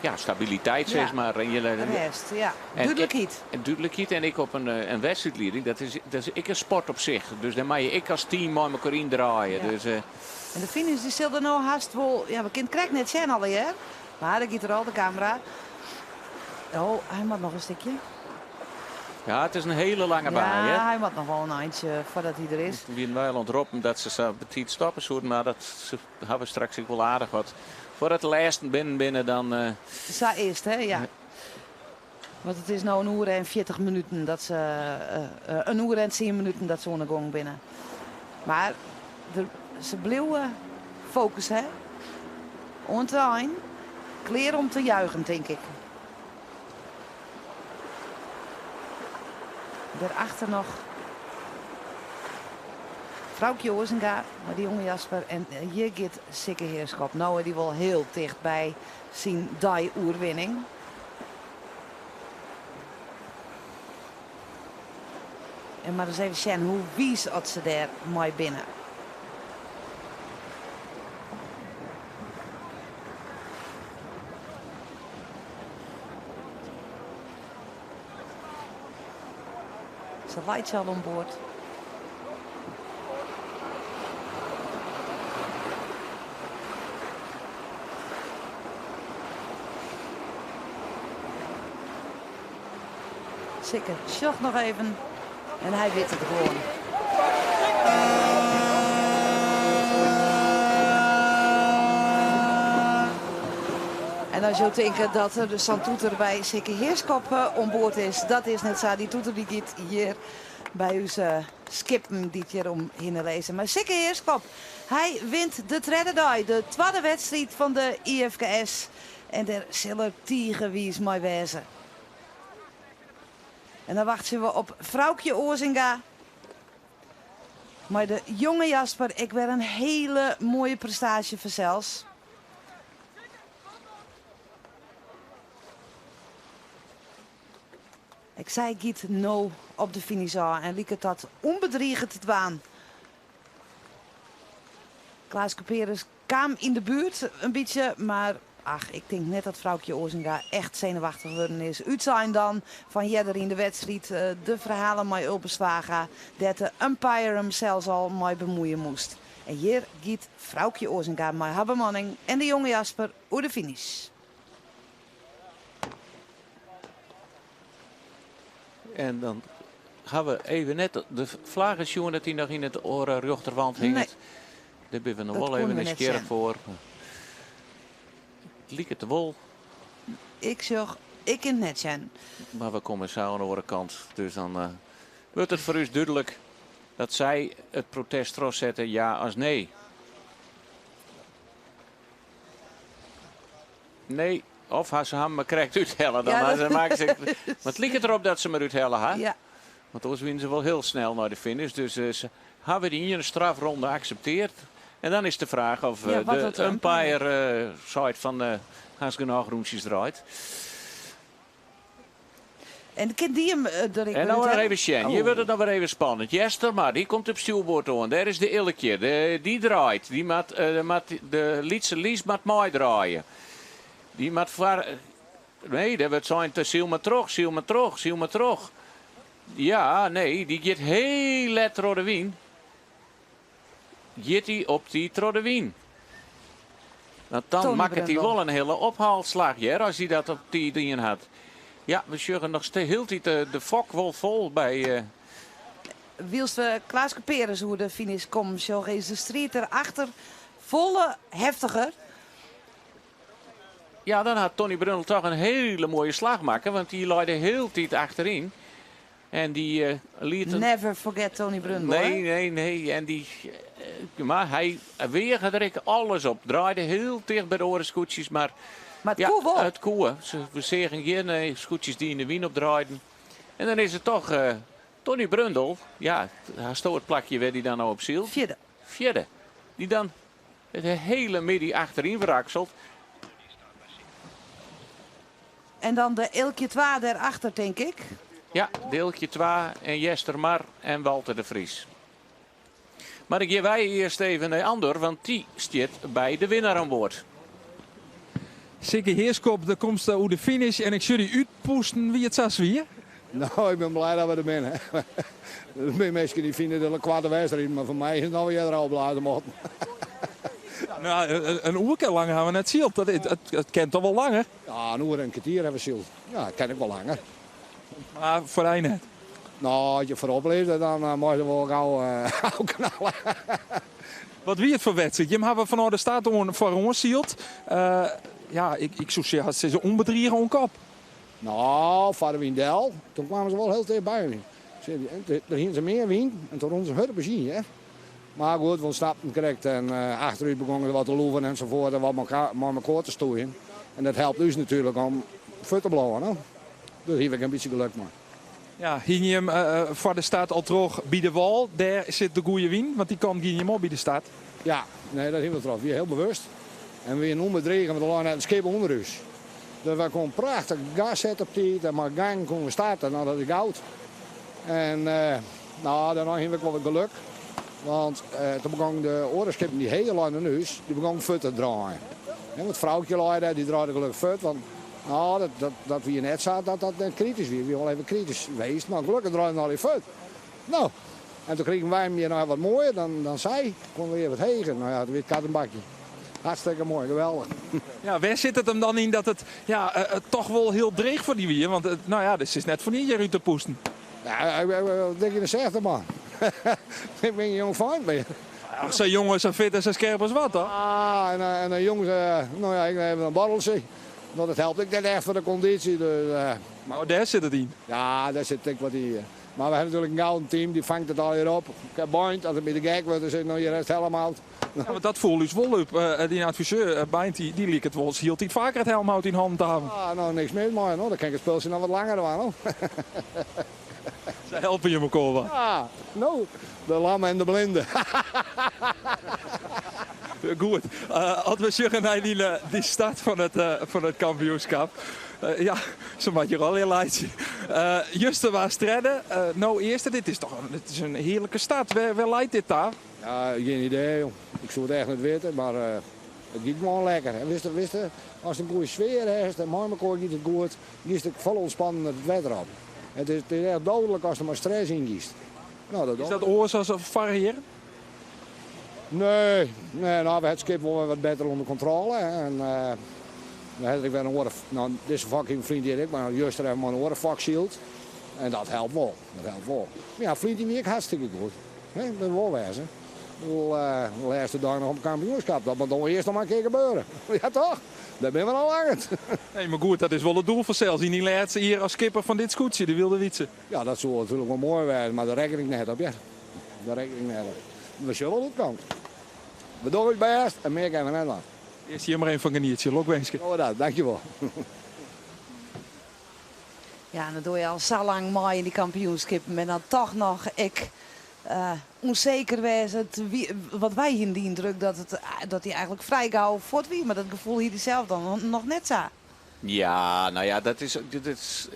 ja, stabiliteit, sis mar. En je, Rêst, ja. En Dúdlikheid. En dúdlikheid en ek op in wedstriidlieding, dat is ek in sport op sich. Dus dêr meie je ek as team mei elkoar yndraaie. Dus, En de finish dy sil der no hast wol, ja, we kinne it krekt net sjen allegear. Mar dêr giet er al, de kamera. Oh, hy moat noch in stikje. Ja, it is in hiele lange baan, Ja, hè? hy moat noch wol in eintsje foardat hy der is. We wiene wol oan it roppen dat se sa betiid stoppe soene, mar dat se hawwe straks ek wol aardich wat. Foardat de lêsten binnen binne, dan, Sa is it, hè? Ja. Want it is no in oere en 40 minuten dat se, in oere en 10 minuten dat se oan de gong binne. Mar se bliuwe fokus, hè? Oant de ein. Klear om te juichen, tink ik. Daarachter noch Froukje Oazinga, mar dy jonge Jasper. En hjir giet Sikke Heerschop. No dy wol hiel ticht by syn dei-oerwinning. En mar ris even sjen hoe wiis oft se dêr mei binne. Se leit al oan board. Sikke sjocht noch even en hy wit it gewoan. En as jo tinke dat der sa'n toeter by Sikke Heerschop oan board is, dat is net sa. Dy toeter dy giet hjir by ús skippen dy't hjir omhinne lizze. Mar Sikke Heerschop, hy wint de tredde dei, de twadde wedstriid fan de IFKS. En dêr sil er tige wiis mei wêze. En dan wachtsje we op Froukje Oazinga. Mei de jonge Jasper, ek wer in hiele moaie prestaasje fansels. Ek sy giet no op de finish ôf en liket dat ûnbedrige te dwaan. Klaas Kuperus kaam yn de buert in bytsje, mar ach, ik tink net dat Froukje Oazinga echt senuwachtich wurden is. Útsein dan fan earder yn de wedstriid de ferhalen mei Ulbe Zwaga, dêr't de umpire him sels al mei bemuoie moast. En hjir giet Froukje Oazinga mei har bemanning en de jonge Jasper oer de finish. En dan Hawwe we even net de flagge sjoen dat dy noch yn it oare rjochterwand hinget. Dêr binne we noch wol even nijsgjirrich foar. It liket wol. Ik sjoch, ik kin it net sjen. Mar we komme sa oan de oare kant, dus dan wurdt it foar ús dúdlik dat sy it protest trochsette, ja as nee. Nee, of ha se him mar krekt úthelle. Dan ja, dat... se, mar it liket derop dat se 'm úthelle ha. Ja. Want oars wiene se wol hiel snel nei de finish. Dus se hawwe dy iene strafronde akseptearre. En dan is de fraach of ja, de umpire seit fan hast genôch rûntsjes draaid. En kin dy him der ek En no noch even sjen. Hjir wurdt it noch wer even spannend. Eastermar, dy komt op stjoerboard oan. Dêr is de Ilkje. Dy draait. Dy moat, moat, de lytse Lies moat meidraaie. Dy moat foar. Nee, dêr wurdt sein, syl mar troch, syl mar troch, syl mar troch. Ja, nee, dy giet hiel let troch de wyn. Giet hy op tiid troch de wyn? Want dan makket hy wol in hiele ophaalslach, hear, as hy dat op tiid dien hat. Ja, we sjogge noch hieltyd de fok wol fol by. Wylst we Klaaske Peres oer de finish kommen sjogge, is de striid derachter folle heftiger. Ja, dan hat Tony Brundel toch in hiele moaie slach makke, want dy lei de hiele tiid achteryn. En dy liet. Never forget Tony Brundel. Nee, nee, nee. En dy, mar hy weage der ek alles op. Draaide hiel ticht by de oare skûtsjes, mar. Mar it koe wol. It koe. We seagen gjin skûtsjes dy't yn de wyn opdraaiden. En dan is it toch Tony Brundel. Ja, hasto it plakje wêr't dy dan no op sylt? Fjirde. Fjirde. Dy't dan de hiele middei achteryn wrakselt. En dan de Eelkje 2 dêrachter, tink ik. Ja, de Eelkje 2 en Eastermar en Walter de Vries. Mar dan gean wy earst even nei Andor, want dy stiet by de winner oan board. Sikke Heerschop, do komst oer de finish en ik sjoch dy útpûsten. Wie it sa swier? No, ik bin bliid dat we der binne. Der binne minsken dy't fine it in koarte wedstriid, mar foar my is it noch wol earder ôfblaze moatten. No, in oerke lang ha we net syld. Dat, it kin toch wol langer? Ja, in oere en in kertier ha we syld. Ja, it kin ek wol langer. Mar foar dy net? No, as je foarop lizze, dan mei se wol gau ôfknalle. Wat wie it foar wedstriid? Jim hawwe fanôf de start oan foaroan syld. Ja, ik soe sizze ûnbedrige oan kop. No, foar de wyn del. Toen kwamen se wol hiel ticht by my. Der hiene se mear wyn en toen rûnen se hurd op ús yn, hear. Mar goed, we ûntsnapten krekt en achterút begongen se wat te loeven ensafoart en wat mei mekoar te stoeien. En dat helpt ús natuerlik om fuort te bliuwen, no. Dus hier ik in bytsje geluk mei. Ja, hiene jim foar de start al troch by de wâl, dêr sit de goede wyn, want dy kant gie jim op by de start. Ja, nee, dat hiene we troch. We wie hiel bewust en we wiene ûnbedrige, want der lei net in skip ûnder ús. Dus wy koene prachtich gas sette op tiid en mei gang koene we starte. No, dat is goud. En no, dêrnei hiene we ek wol wat geluk. Want toen begongen de oare skippen dy't heger leine dan ús, dy begongen fuort te draaien. Want it Froukje lei dêr, dy draaide gelokkich fuort. Want no, dat, dat, dat wie net sa dat dat net kritysk wie. It wie wol even kritysk west, mar gelokkich draaiden se allegear fuort. No, en toen krigen wy him hjir noch wat moaier dan, dan sy. Koene we hjir wat heger. No ja, it wie it kat en bakje. Hartstikke moai, geweldich. Ja, wêr sit it him dan yn dat it ja, toch wol hiel dreech foar dy wie? Want no ja, dit is net foar ien hjir út te pûsten. Ja, dik yn de 60 man. Ik bin gjin jongfeint mear. Ach, sa'n jonge, sa fit en sa skerp as wat, toch? Ah, en dan jongens, no ja, ik nim even in borreltsje. No, dat helpt ek net echt foar de kondysje. Dus, Oh, dêr sit it yn? Ja, dêr sit ek wat yn. Mar we hawwe natuerlik in gouden team, dy fangt it allegear op. Ik ha Beint, as it my te gek wurdt, dan sis ik no hjir hast helmhout. Ja, want dat foel ús wol op. Dyn adviseur Beint, dy liket wolris hieltyd faker it helmhout yn hannen te hawwen. Ah, no niks mis mei, no. Dan kin ik it spultsje noch wat langer dwaan, no. Se helpe jim elkoar wat. Ja, no, de lamme en de blinde. Goed, as we sjogge nei dy start fan it kampioenskip. Ja, se moat hjir allegear laitsje. Juster waardst tredde, no earste. Dit is toch dit is in hearlike start. Wêr leit dit ta? Ja, gjin idee, jong. Ik soe it echt net witte, mar it giet gewoan lekker. En witst, witst, ast in goede sfear hast en mei mekoar giet it goed, giest ek folle ûntspannen it wetter op. It is echt dodelijk ast der mei stress yn giest. No, dat is dat oars as foarich jier? Nee, nee, no, we ha it skip wol wer wat better ûnder kontrôle. En dan ha ik wer in oare, no, dizze fok hie myn freon hjir ek, mar juster even mei in oare fok syld. En dat helpt wol. Dat helpt wol. Mar ja, ferline jier wie ek hartstikke goed. Hè, dat wol wêze. Ik bedoel, de lêste dei noch om kampioenskap. Dat moat dan earst noch mar in kear gebeure. Ja toch? Dêr binne we al langer. Nee, mar goed, dat is wol it doel fansels yn dyn lêste jier as skipper fan dit skûtsje, de Wylde Wytse. Ja, dat soe natuerlik wol moai wêze, mar dêr rekken ik net op, hear. Dêr rekken ik net op. We sjogge wol hoe't it komt. We dogge ús bêst en mear kinne we net dwaan. Earst hjir mar even fan genietsje. Lokwinske. Dogge we dat. Dankjewol. Ja, en dan doe je al sa lang mei yn dy kampioenskippen en dan toch noch ek ûnseker wêze. Want wy hienen de yndruk dat it, dat hy eigentlik frij gau fuort wie, mar dat gefoel hie hy sels dan noch net sa. Ja, nou ja, dat is, dat is,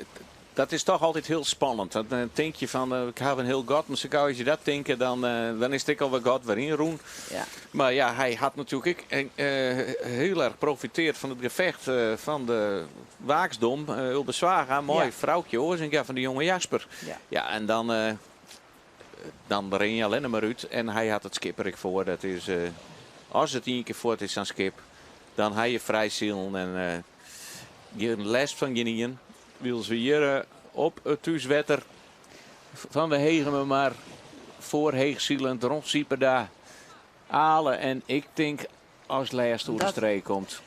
dat is toch altyd hiel spannend. Dan tink je fan, ik haw in hiel gat, mar sa gau as je dat tinke, dan, dan is it ek alwer gat wer ynrûn. Ja. Mar ja, hy hat natuerlik ek hiel erch profiteard fan it gefecht fan de Waaksdom, Ulbe Zwaga, mei Froukje Oazinga fan de Jonge Jasper. Ja. Ja, en dan, dan rin je allinne mar út. En hy hat it skip der ek foar. Dat is, as it ien kear fuort is, sa'n skip, dan ha je frij silen en gjin lêst fan gjinien. Wylst we hjir op it thúswetter fan de Hegemermar foar heechsilend Ron Sieperda Ale en ik tink as lêste oer de streek komt.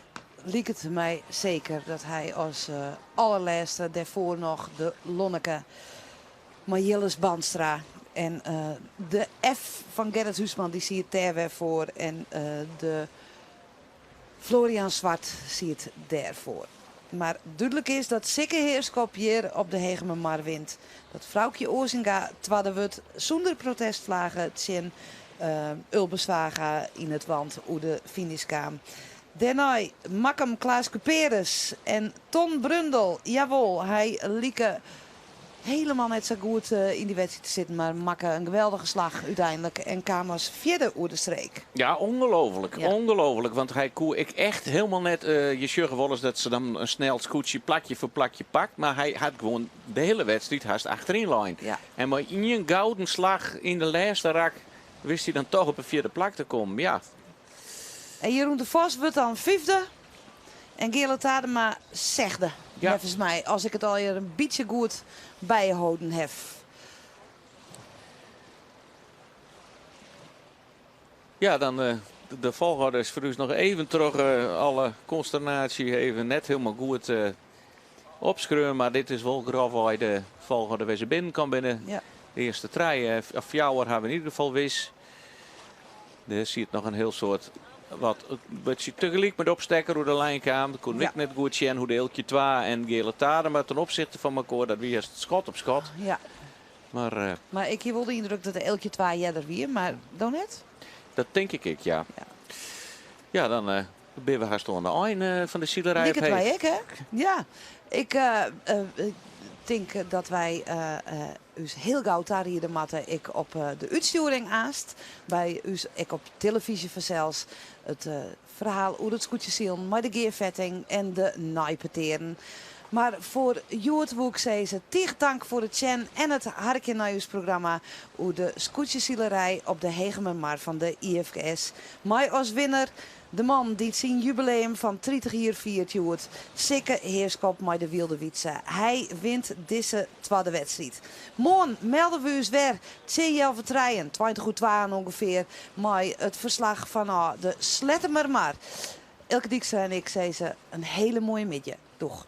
Liket my seker dat hy as allerlêste dêrfoar noch de Lonneke mei Jilles Bandstra en de F fan Gerrit Huisman dy siet dêr wer foar en de Florian Zwart siet dêrfoar. Mar dúdlik is dat Sikke Heerschop hjir op de Hegemermar wint. Dat Froukje Oazinga twadde wurdt sûnder protestflage tsjin Ulbe Zwaga yn it want oer de finish kaam. Dêrnei Makkum Klaas Kuperus en Ton Brundel. Jawol, hy like Helemaal net sa goed yn dy wedstriid te sitten, mar makke in geweldige slach úteinlik en kaam as fjirde oer de streek. Ja, ongelooflik. Ongelooflik, want hy koe ek echt helemaal net. Je sjogge wolris dat se dan in snel skûtsje plakje foar plakje pakt, mar hy hat gewoan de hiele wedstriid hast achteryn lein. En mei ien gouden slach yn de lêste rak wist hy dan toch op it fjirde plak te kommen. Ja. En Jeroen de Vos wurdt dan fyfde. En Geale Tadema sechde, neffens my, as ik it allegear in bytsje goed byholden haw. Ja, dan de folchoarder is foar ús noch even troch alle konsternaasje even net hielendal goed opskreaun. Mar dit is wol grofwei de folchoarder wêr't se binnenkaam binne. De earste trije of fjouwer hawwe we yn ieder gefal wis. Der siet noch in hiel soad wat bytsje tegelyk mei de opstekker oer de lijn kaam. Ik koe ek net goed sjen hoe de Eelkje 2 en Geale Tadema ten opsichte fan mekoar, dat wie hast skot op skot. Mar, Mar ik hie wol de yndruk dat de Eelkje 2 earder wie, mar do net? Dat tink ik ek, ja. Ja, dan binne we hast oan de ein fan de silerij op Liket my Heech. ek, hè? Ja. Ik tink dat wy ús hiel gau tariede moatte ek op de útstjoering aanst. By ús ek op telefyzje fansels. It ferhaal oer it skûtsjesilen mei de gearfetting en de neipetearen. Mar foar hjoed woe ik sizze, tige tank foar it sjen en it harkjen nei ús programma oer de skûtsjesilerij op de Hegemermar fan de IFKS. Mei as winner De man dy't syn jubileum fan 30 jier fiert hjoed, Sikke Heerschop mei de Wylde Wytse. Hy wint dizze twadde wedstriid. Moarn melde we ús wer tsjin healwei trijen, 20 oer twaen ûngefear, mei it ferslach fanôf de Sleattemermar. Eelke Dijkstra en ik sizze in hele moaie middei. Doeg.